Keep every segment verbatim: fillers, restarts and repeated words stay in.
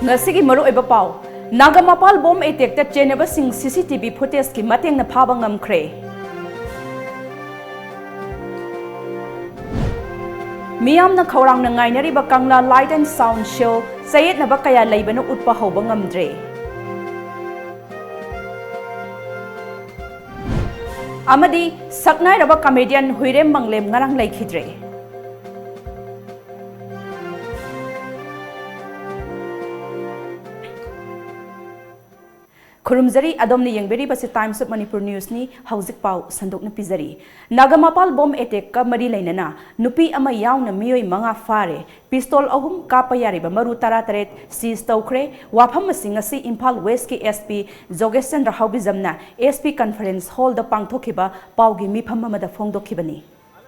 ꯉꯁꯤꯒꯤ ꯃꯔꯨꯑꯣꯏꯕ ꯄꯥꯎ, ꯅꯥꯒꯥꯃꯄꯥꯜ ꯕꯣꯝ ꯑꯦꯇꯦꯛꯇ ꯆꯦꯟꯅꯕꯁꯤꯡ ꯁꯤ ꯁꯤ ꯇꯤ ꯚꯤ ꯐꯨꯇꯦꯖꯀꯤ ꯃꯇꯦꯡꯅ ꯐꯥꯕ ꯉꯝꯈ꯭ꯔꯦ꯫ ꯃꯤꯌꯥꯝꯅ ꯈꯧꯔꯥꯡꯅ ꯉꯥꯏꯅꯔꯤꯕ ꯀꯪꯂꯥ Light and Sound Show ꯆꯌꯦꯠꯅꯕ ꯀꯌꯥ ꯂꯩꯕꯅ ꯎꯠꯄ ꯍꯧꯕ ꯉꯝꯗ꯭ꯔꯦ꯫ ꯑꯃꯗꯤ ꯁꯛꯅꯥꯏꯔꯕ comedian ꯍꯨꯏꯔꯦꯝ ꯃꯪꯂꯦꯝ ꯉꯔꯥꯡ ꯂꯩꯈꯤꯗ꯭ꯔꯦ꯫ ꯈꯨꯔꯨꯝꯖꯔꯤ, ꯑꯗꯣꯝꯅ ꯌꯦꯡꯕꯤꯔꯤꯕꯁꯤ Times of Manipur Newsꯅꯤ꯫ ꯍꯧꯖꯤꯛ ꯄꯥꯎ ꯁꯟꯗꯣꯛꯅ ꯄꯤꯖꯔꯤ꯫ ꯅꯥꯒꯥꯃꯄꯥꯜ ꯕꯣꯝ ꯑꯦꯇꯦꯛꯀ ꯃꯔꯤ ꯂꯩꯅꯅ ꯅꯨꯄꯤ ꯑꯃ ꯌꯥꯎꯅ ꯃꯤꯑꯣꯏ ꯃꯉꯥ ꯐꯥꯔꯦ꯫ ꯄꯤꯁꯇꯣꯜ ꯑꯍꯨꯝ ꯀꯥꯞꯄ ꯌꯥꯔꯤꯕ ꯃꯔꯨ ꯇꯔꯥꯇꯔꯦꯠ ꯁꯤꯖ ꯇꯧꯈ꯭ꯔꯦ꯫ ꯋꯥꯐꯝ ꯑꯁꯤ ꯉꯁꯤ ꯏꯝꯐꯥꯜ ꯋꯦꯁꯀꯤ S P ꯖꯣꯒꯦꯁ Chandra ꯍꯥꯎꯕꯤꯖꯝꯅ S P conference ꯍꯣꯜꯗ ꯄꯥꯡꯊꯣꯛꯈꯤꯕ ꯄꯥꯎꯒꯤ ꯃꯤꯐꯝ ꯑꯃꯗ ꯐꯣꯡꯗꯣꯛꯈꯤꯕꯅꯤ꯫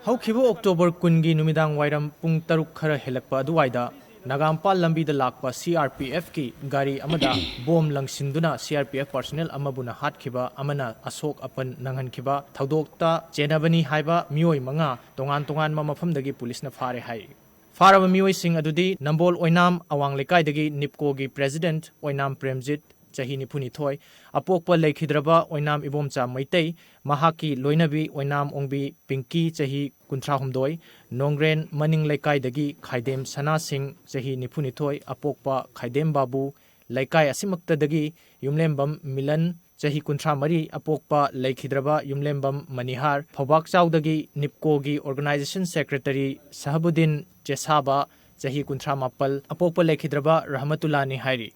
ꯍꯧꯈꯤꯕ ꯑꯣꯛꯇꯣꯕꯔ ꯀꯨꯟꯒꯤ ꯅꯨꯃꯤꯗꯥꯡ ꯋꯥꯏꯔꯝ ꯄꯨꯡ ꯇꯔꯨꯛ ꯈꯔ ꯍꯦꯜꯂꯛꯄ ꯑꯗꯨꯋꯥꯏꯗ ꯅꯥꯒꯥꯝꯄꯥꯜ ꯂꯝꯕꯤꯗ ꯂꯥꯛꯄ ꯁꯤ ꯑꯥꯔ ꯄꯤ ꯑꯦꯐꯀꯤ ꯒꯥꯔꯤ ꯑꯃꯗ ꯕꯣꯝ ꯂꯪꯁꯤꯟꯗꯨꯅ C R P F personnel ꯑꯃꯕꯨꯅ ꯍꯥꯠꯈꯤꯕ ꯑꯃꯅ ꯑꯁꯣꯛ ꯑꯄꯟ ꯅꯪꯍꯟꯈꯤꯕ ꯊꯧꯗꯣꯛꯇ ꯆꯦꯟꯅꯕꯅꯤ ꯍꯥꯏꯕ ꯃꯤꯑꯣꯏ ꯃꯉꯥ ꯇꯣꯉꯥꯟ ꯇꯣꯉꯥꯟꯕ ꯃꯐꯝꯗꯒꯤ ꯄꯨꯂꯤꯁꯅ ꯐꯥꯔꯦ ꯍꯥꯏ꯫ ꯐꯥꯔꯕ ꯃꯤꯑꯣꯏꯁꯤꯡ ꯑꯗꯨꯗꯤ ꯅꯝꯕꯣꯜ ꯑꯣꯏꯅꯥꯝ ꯑꯋꯥꯡ ꯂꯩꯀꯥꯏꯗꯒꯤ ꯅꯤꯞꯀꯣꯒꯤ ꯄ꯭ꯔꯦꯁꯤꯗꯦꯟꯠ ꯑꯣꯏꯅꯥꯝ ꯄ꯭ꯔꯦꯝꯖꯤꯠ, ꯆꯍꯤ ꯅꯤꯐꯨꯅꯤꯊꯣꯏ, ꯑꯄꯣꯛꯄ ꯂꯩꯈꯤꯗ꯭ꯔꯕ ꯑꯣꯏꯅꯥꯝ ꯏꯕꯣꯝꯆꯥ ꯃꯩꯇꯩ, ꯃꯍꯥꯛꯀꯤ ꯂꯣꯏꯅꯕꯤ ꯑꯣꯏꯅꯥꯝ ꯑꯣꯡꯕꯤ ꯄꯤꯡꯀꯤ, ꯆꯍꯤ ꯀꯨꯟꯊ꯭ꯔꯥꯍꯨꯝꯗꯣꯏ, ꯅꯣꯡꯒ꯭ꯔꯦꯟ ꯃꯅꯤꯡ ꯂꯩꯀꯥꯏꯗꯒꯤ ꯈꯥꯏꯗꯦꯝ ꯁꯅꯥ ꯁꯤꯡ, ꯆꯍꯤ ꯅꯤꯐꯨꯅꯤꯊꯣꯏ, ꯑꯄꯣꯛꯄ ꯈꯥꯏꯗꯦꯝ ꯕꯥꯕꯨ, ꯂꯩꯀꯥꯏ ꯑꯁꯤꯃꯛꯇꯗꯒꯤ ꯌꯨꯝꯂꯦꯝꯕꯝ ꯃꯤꯂꯟ, ꯆꯍꯤ ꯀꯨꯟꯊ꯭ꯔꯥꯃꯔꯤ, ꯑꯄꯣꯛꯄ ꯂꯩꯈꯤꯗ꯭ꯔꯕ ꯌꯨꯝꯂꯦꯝꯕꯝ ꯃꯅꯤꯍꯥꯔ, ꯐꯧꯕꯥꯛꯆꯥꯎꯗꯒꯤ ꯅꯤꯞꯀꯣꯒꯤ organization secretary ꯁꯍꯕꯨꯗꯤꯟ ꯆꯦꯁꯥꯕ, ꯆꯍꯤ ꯀꯨꯟꯊ꯭ꯔꯥꯃꯥꯄꯜ, ꯑꯄꯣꯛꯄ ꯂꯩꯈꯤꯗ꯭ꯔꯕ ꯔꯍꯃꯇꯨꯜꯂꯥꯅꯤ ꯍꯥꯏꯔꯤ꯫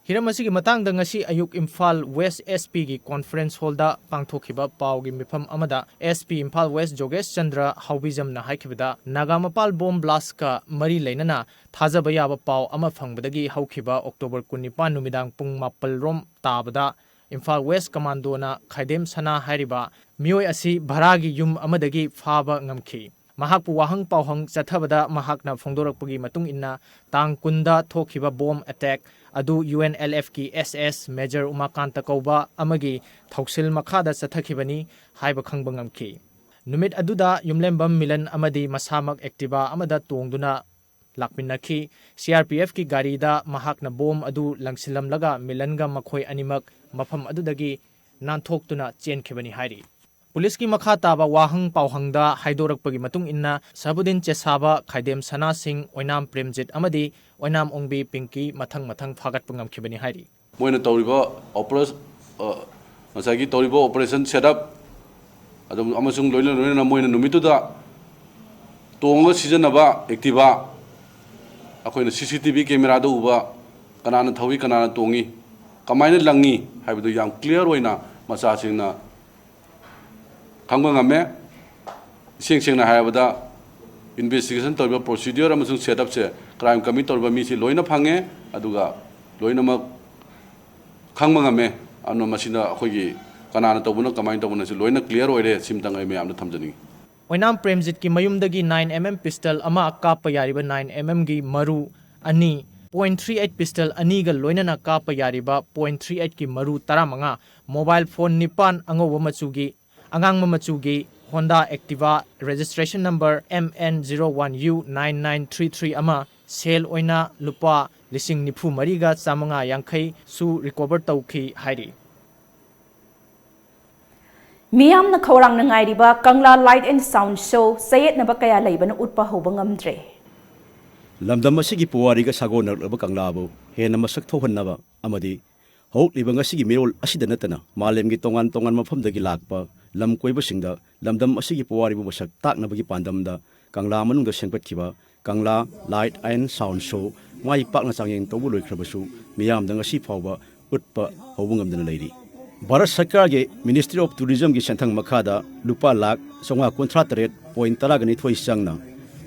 ꯍꯤꯔꯝ ꯑꯁꯤꯒꯤ ꯃꯇꯥꯡꯗ ꯉꯁꯤ ꯑꯌꯨꯛ ꯏꯝꯐꯥꯜ ꯋꯦꯁ ꯑꯦꯁ ꯄꯤꯒꯤ ꯀꯣꯟꯐꯔꯦꯟꯁ ꯍꯣꯜꯗ ꯄꯥꯡꯊꯣꯛꯈꯤꯕ ꯄꯥꯎꯒꯤ ꯃꯤꯐꯝ ꯑꯃꯗ ꯑꯦꯁ ꯄꯤ ꯏꯝꯐꯥꯜ ꯋꯦꯁ ꯖꯣꯒꯦꯁ ꯆꯟꯗ꯭ꯔ ꯍꯥꯎꯕꯤꯖꯝꯅ ꯍꯥꯏꯈꯤꯕꯗ, ꯅꯥꯒꯥꯃꯄꯥꯜ ꯕꯣꯝ ꯕ꯭ꯂꯥꯁꯀ ꯃꯔꯤ ꯂꯩꯅꯅ ꯊꯥꯖꯕ ꯌꯥꯕ ꯄꯥꯎ ꯑꯃ ꯐꯪꯕꯗꯒꯤ ꯍꯧꯈꯤꯕ ꯑꯣꯛꯇꯣꯕꯔ ꯀꯨꯟꯅꯤꯄꯥꯟ ꯅꯨꯃꯤꯗꯥꯡ ꯄꯨꯡ ꯃꯥꯄꯜ ꯔꯣꯝ ꯇꯥꯕꯗ ꯏꯝꯐꯥꯜ ꯋꯦꯁ ꯀꯃꯥꯟꯗꯣꯅ ꯈꯥꯏꯗꯦꯝ ꯁꯅꯥ ꯍꯥꯏꯔꯤꯕ ꯃꯤꯑꯣꯏ ꯑꯁꯤ ꯚꯔꯥꯒꯤ ꯌꯨꯝ ꯑꯃꯗꯒꯤ ꯐꯥꯕ ꯉꯝꯈꯤ꯫ ꯃꯍꯥꯛꯄꯨ ꯋꯥꯍꯪ ꯄꯥꯎꯍꯪ ꯆꯠꯊꯕꯗ ꯃꯍꯥꯛꯅ ꯐꯣꯡꯗꯣꯔꯛꯄꯒꯤ ꯃꯇꯨꯡ ꯏꯟꯅ, ꯇꯥꯡ ꯀꯨꯟꯗ ꯊꯣꯛꯈꯤꯕ ꯕꯣꯝ ꯑꯦꯇꯦꯛ ꯑꯗꯨ ꯌꯨ ꯑꯦꯟ ꯑꯦꯜ ꯑꯦꯐꯀꯤ ꯑꯦꯁ ꯑꯦꯁ ꯃꯦꯖꯔ ꯎꯃꯥꯀꯥꯟꯇ ꯀꯧꯕ ꯑꯃꯒꯤ ꯊꯧꯁꯤꯜ ꯃꯈꯥꯗ ꯆꯠꯊꯈꯤꯕꯅꯤ ꯍꯥꯏꯕ ꯈꯪꯕ ꯉꯝꯈꯤ꯫ ꯅꯨꯃꯤꯠ ꯑꯗꯨꯗ ꯌꯨꯝꯂꯦꯝꯕꯝ ꯃꯤꯂꯟ ꯑꯃꯗꯤ ꯃꯁꯥꯃꯛ ꯑꯦꯛꯇꯤꯚꯥ ꯑꯃꯗ ꯇꯣꯡꯗꯨꯅ ꯂꯥꯛꯃꯤꯟꯅꯈꯤ꯫ ꯁꯤ ꯑꯥꯔ ꯄꯤ ꯑꯦꯐꯀꯤ ꯒꯥꯔꯤꯗ ꯃꯍꯥꯛꯅ ꯕꯣꯝ ꯑꯗꯨ ꯂꯪꯁꯤꯜꯂꯝꯂꯒ ꯃꯤꯂꯟꯒ ꯃꯈꯣꯏ ꯑꯅꯤꯃꯛ ꯃꯐꯝ ꯑꯗꯨꯗꯒꯤ ꯅꯥꯟꯊꯣꯛꯇꯨꯅ ꯆꯦꯟꯈꯤꯕꯅꯤ ꯍꯥꯏꯔꯤ꯫ ꯄꯨꯂꯤꯁꯀꯤ ꯃꯈꯥ ꯇꯥꯕ ꯋꯥꯍꯪ ꯄꯥꯎꯍꯪꯗ ꯍꯥꯏꯗꯣꯔꯛꯄꯒꯤ ꯃꯇꯨꯡ ꯏꯟꯅ, ꯁꯍꯕꯨꯗꯤꯟ ꯆꯦꯁꯥꯕ, ꯈꯥꯏꯗꯦꯝ ꯁꯅꯥ ꯁꯤꯡ, ꯑꯣꯏꯅꯥꯝ ꯄ꯭ꯔꯦꯝꯖꯤꯠ ꯑꯃꯗꯤ ꯑꯣꯏꯅꯥꯝ ꯑꯣꯡꯕꯤ ꯄꯤꯡꯀꯤ ꯃꯊꯪ ꯃꯊꯪ ꯐꯥꯒꯠꯄ ꯉꯝꯈꯤꯕꯅꯤ ꯍꯥꯏꯔꯤ꯫ ꯃꯣꯏꯅ ꯇꯧꯔꯤꯕ ꯑꯣꯄꯔꯦ-, ꯑ, ꯉꯁꯥꯏꯒꯤ ꯇꯧꯔꯤꯕ ꯑꯣꯄꯔꯦꯁꯟ ꯁꯦꯠ ꯑꯞ ꯑꯗꯨꯝ ꯑꯃꯁꯨꯡ ꯂꯣꯏꯅ ꯂꯣꯏꯅꯅ ꯃꯣꯏꯅ ꯅꯨꯃꯤꯠꯇꯨꯗ ꯇꯣꯡꯉꯒ ꯁꯤꯖꯤꯟꯅꯕ ꯑꯦꯛꯇꯤꯚꯥ, ꯑꯩꯈꯣꯏꯅ ꯁꯤ ꯁꯤ ꯇꯤ ꯚꯤ ꯀꯦꯃꯦꯔꯥꯗ ꯎꯕ ꯀꯅꯥꯅ ꯊꯧꯏ, ꯀꯅꯥꯅ ꯇꯣꯡꯉꯤ, ꯀꯃꯥꯏꯅ ꯂꯪꯉꯤ ꯍꯥꯏꯕꯗꯨ ꯌꯥꯝ ꯀ꯭ꯂꯤꯌꯥꯔ ꯑꯣꯏꯅ ꯃꯆꯥꯁꯤꯡꯅ ꯈꯪꯕ ꯉꯝꯃꯦ꯫ ꯏꯁꯦꯡ ꯁꯦꯡꯅ ꯍꯥꯏꯔꯕꯗ, ꯏꯟꯚꯦꯁꯇꯤꯒꯦꯁꯟ ꯇꯧꯔꯤꯕ ꯄ꯭ꯔꯣꯁꯤꯗ꯭ꯌꯨꯔ ꯑꯃꯁꯨꯡ ꯁꯦꯠ ꯑꯞꯁꯦ, ꯀ꯭ꯔꯥꯏꯝ ꯀꯃꯤꯠ ꯇꯧꯔꯤꯕ ꯃꯤꯁꯤ ꯂꯣꯏꯅ ꯐꯪꯉꯦ, ꯑꯗꯨꯒ ꯂꯣꯏꯅꯃꯛ ꯈꯪꯕ ꯉꯝꯃꯦ꯫ ꯑꯗꯨꯅ ꯃꯁꯤꯗ ꯑꯩꯈꯣꯏꯒꯤ ꯀꯅꯥꯅ ꯇꯧꯕꯅꯣ, ꯀꯃꯥꯏꯅ ꯇꯧꯕꯅꯣ, ꯁꯤ ꯂꯣꯏꯅ ꯀ꯭ꯂꯤꯌꯥꯔ ꯑꯣꯏꯔꯦ꯫ ꯁꯤꯃꯇꯪ ꯑꯩ ꯃꯌꯥꯝꯗ ꯊꯝꯖꯅꯤꯡꯉꯤ꯫ ꯑꯣꯏꯅꯥꯝ ꯄ꯭ꯔꯦꯝꯖꯤꯠꯀꯤ ꯃꯌꯨꯝꯗꯒꯤ ꯅꯥꯏꯟ ꯑꯦꯝ ꯑꯦꯝ ꯄꯤꯁꯇꯜ ꯑꯃ, ꯀꯥꯞꯄ ꯌꯥꯔꯤꯕ ꯅꯥꯏꯟ ꯑꯦꯝ ꯑꯦꯝꯒꯤ ꯃꯔꯨ ꯑꯅꯤ, ꯄꯣꯏꯟ ꯊ꯭ꯔꯤ ꯑꯩꯠ ꯄꯤꯁꯇꯜ ꯑꯅꯤꯒ ꯂꯣꯏꯅꯅ ꯀꯥꯞꯄ ꯌꯥꯔꯤꯕ ꯄꯣꯏꯟ ꯊ꯭ꯔꯤ ꯑꯩꯠꯀꯤ ꯃꯔꯨ ꯇꯔꯥꯃꯉꯥ, ꯃꯣꯕꯥꯏꯜ ꯐꯣꯟ ꯅꯤꯄꯥꯟ, ꯑꯉꯧꯕ ꯃꯆꯨꯒꯤ, ꯑꯉꯥꯡꯕ ꯃꯆꯨꯒꯤ Honda Activa, registration number M N zero one U nine nine three three ꯑꯃ, ꯁꯦꯜ ꯑꯣꯏꯅ ꯂꯨꯄꯥ ꯂꯤꯁꯤꯡ ꯅꯤꯐꯨ ꯃꯔꯤꯒ ꯆꯥꯃꯉꯥ ꯌꯥꯡꯈꯩꯁꯨ ꯔꯤꯀꯣꯚꯔ ꯇꯧꯈꯤ ꯍꯥꯏꯔꯤ꯫ ꯃꯤꯌꯥꯝꯅ ꯈꯧꯔꯥꯡꯅ ꯉꯥꯏꯔꯤꯕ ꯀꯪꯂꯥ Light and Sound Show ꯆꯌꯦꯠꯅꯕ ꯀꯌꯥ ꯂꯩꯕꯅ ꯎꯠꯄ ꯍꯧꯕ ꯉꯝꯗ꯭ꯔꯦ꯫ ꯂꯝꯗꯝ ꯑꯁꯤꯒꯤ ꯄꯨꯋꯥꯔꯤꯒ ꯁꯥꯒꯣꯟꯅꯔꯛꯂꯕ ꯀꯪꯂꯥꯕꯨ ꯍꯦꯟꯅ ꯃꯁꯛ ꯊꯣꯛꯍꯟꯅꯕ ꯑꯃꯗꯤ ꯍꯧꯔꯛꯂꯤꯕ ꯉꯁꯤꯒꯤ ꯃꯤꯔꯣꯜ ꯑꯁꯤꯗ ꯅꯠꯇꯅ ꯃꯥꯂꯦꯝꯒꯤ ꯇꯣꯉꯥꯟ ꯇꯣꯉꯥꯟꯕ ꯃꯐꯝꯗꯒꯤ ꯂꯥꯛꯄ ꯂꯝ ꯀꯣꯏꯕꯁꯤꯡꯗ ꯂꯝꯗꯝ ꯑꯁꯤꯒꯤ ꯄꯨꯋꯥꯔꯤꯕꯨ ꯃꯁꯛ ꯇꯥꯛꯅꯕꯒꯤ ꯄꯥꯟꯗꯝꯗ ꯀꯪꯂꯥ ꯃꯅꯨꯡꯗ ꯁꯦꯝꯒꯠꯈꯤꯕ ꯀꯪꯂꯥ Light and Sound Show ꯃꯥꯏ ꯄꯥꯛꯅ ꯆꯥꯡꯌꯦꯡ ꯇꯧꯕ ꯂꯣꯏꯈ꯭ꯔꯕꯁꯨ, ꯃꯤꯌꯥꯝꯗ ꯉꯁꯤ ꯐꯥꯎꯕ ꯎꯠꯄ ꯍꯧꯕ ꯉꯝꯗꯅ ꯂꯩꯔꯤ꯫ ꯚꯥꯔꯠ ꯁꯔꯀꯥꯔꯒꯤ Ministry of Tourismꯒꯤ ꯁꯦꯟꯊꯪ ꯃꯈꯥꯗ ꯂꯨꯄꯥ ꯂꯥꯈ ꯆꯥꯝꯃꯉꯥ ꯀꯨꯟꯊ꯭ꯔꯥ ꯇꯔꯦꯠ ꯄꯣꯏꯟ ꯇꯔꯥꯒ ꯅꯤꯊꯣꯏ ꯆꯪꯅ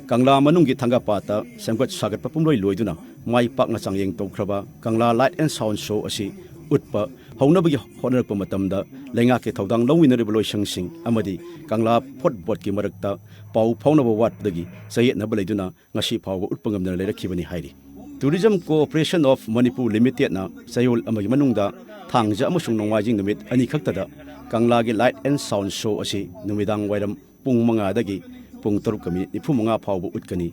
ꯀꯪꯂꯥ ꯃꯅꯨꯡꯒꯤ ꯊꯪꯒꯥꯄꯥꯠꯇ ꯁꯦꯝꯒꯠ ꯁꯥꯒꯠꯄ ꯄꯨꯝꯂꯣꯏ ꯂꯣꯏꯗꯨꯅ ꯃꯥꯏ ꯄꯥꯛꯅ ꯆꯥꯡꯌꯦꯡ ꯇꯧꯈ꯭ꯔꯕ ꯀꯪꯂꯥ Light and Sound Show ꯑꯁꯤ ꯎꯠꯄ ꯍꯧꯅꯕꯒꯤ ꯍꯣꯠꯅꯔꯛꯄ ꯃꯇꯝꯗ, ꯂꯩꯉꯥꯛꯀꯤ ꯊꯧꯗꯥꯡ ꯂꯧꯃꯤꯟꯅꯔꯤꯕ ꯂꯣꯏꯁꯪꯁꯤꯡ ꯑꯃꯗꯤ ꯀꯪꯂꯥ ꯐꯣꯔꯠ ꯕꯣꯔꯗꯀꯤ ꯃꯔꯛꯇ ꯄꯥꯎ ꯐꯥꯎꯅꯕ ꯋꯥꯠꯄꯗꯒꯤ ꯆꯌꯦꯠꯅꯕ ꯂꯩꯗꯨꯅ ꯉꯁꯤ ꯐꯥꯎꯕ ꯎꯠꯄ ꯉꯝꯗꯅ ꯂꯩꯔꯛꯈꯤꯕꯅꯤ ꯍꯥꯏꯔꯤ꯫ Tourism Corporation of Manipur Limitedꯅ ꯆꯌꯣꯜ ꯑꯃꯒꯤ ꯃꯅꯨꯡꯗ ꯊꯥꯡꯖ ꯑꯃꯁꯨꯡ ꯅꯣꯡꯃꯥꯏꯖꯤꯡ ꯅꯨꯃꯤꯠ ꯑꯅꯤꯈꯛꯇꯗ ꯀꯪꯂꯥꯒꯤ Light and Sound Show ꯑꯁꯤ ꯅꯨꯃꯤꯗꯥꯡ ꯋꯥꯏꯔꯝ ꯄꯨꯡ ꯃꯉꯥꯗꯒꯤ ꯄꯨꯡ ꯇꯔꯨꯛꯀ ꯃꯤꯅꯤꯠ ꯅꯤꯐꯨ ꯃꯉꯥ ꯐꯥꯎꯕ ꯎꯠꯀꯅꯤ꯫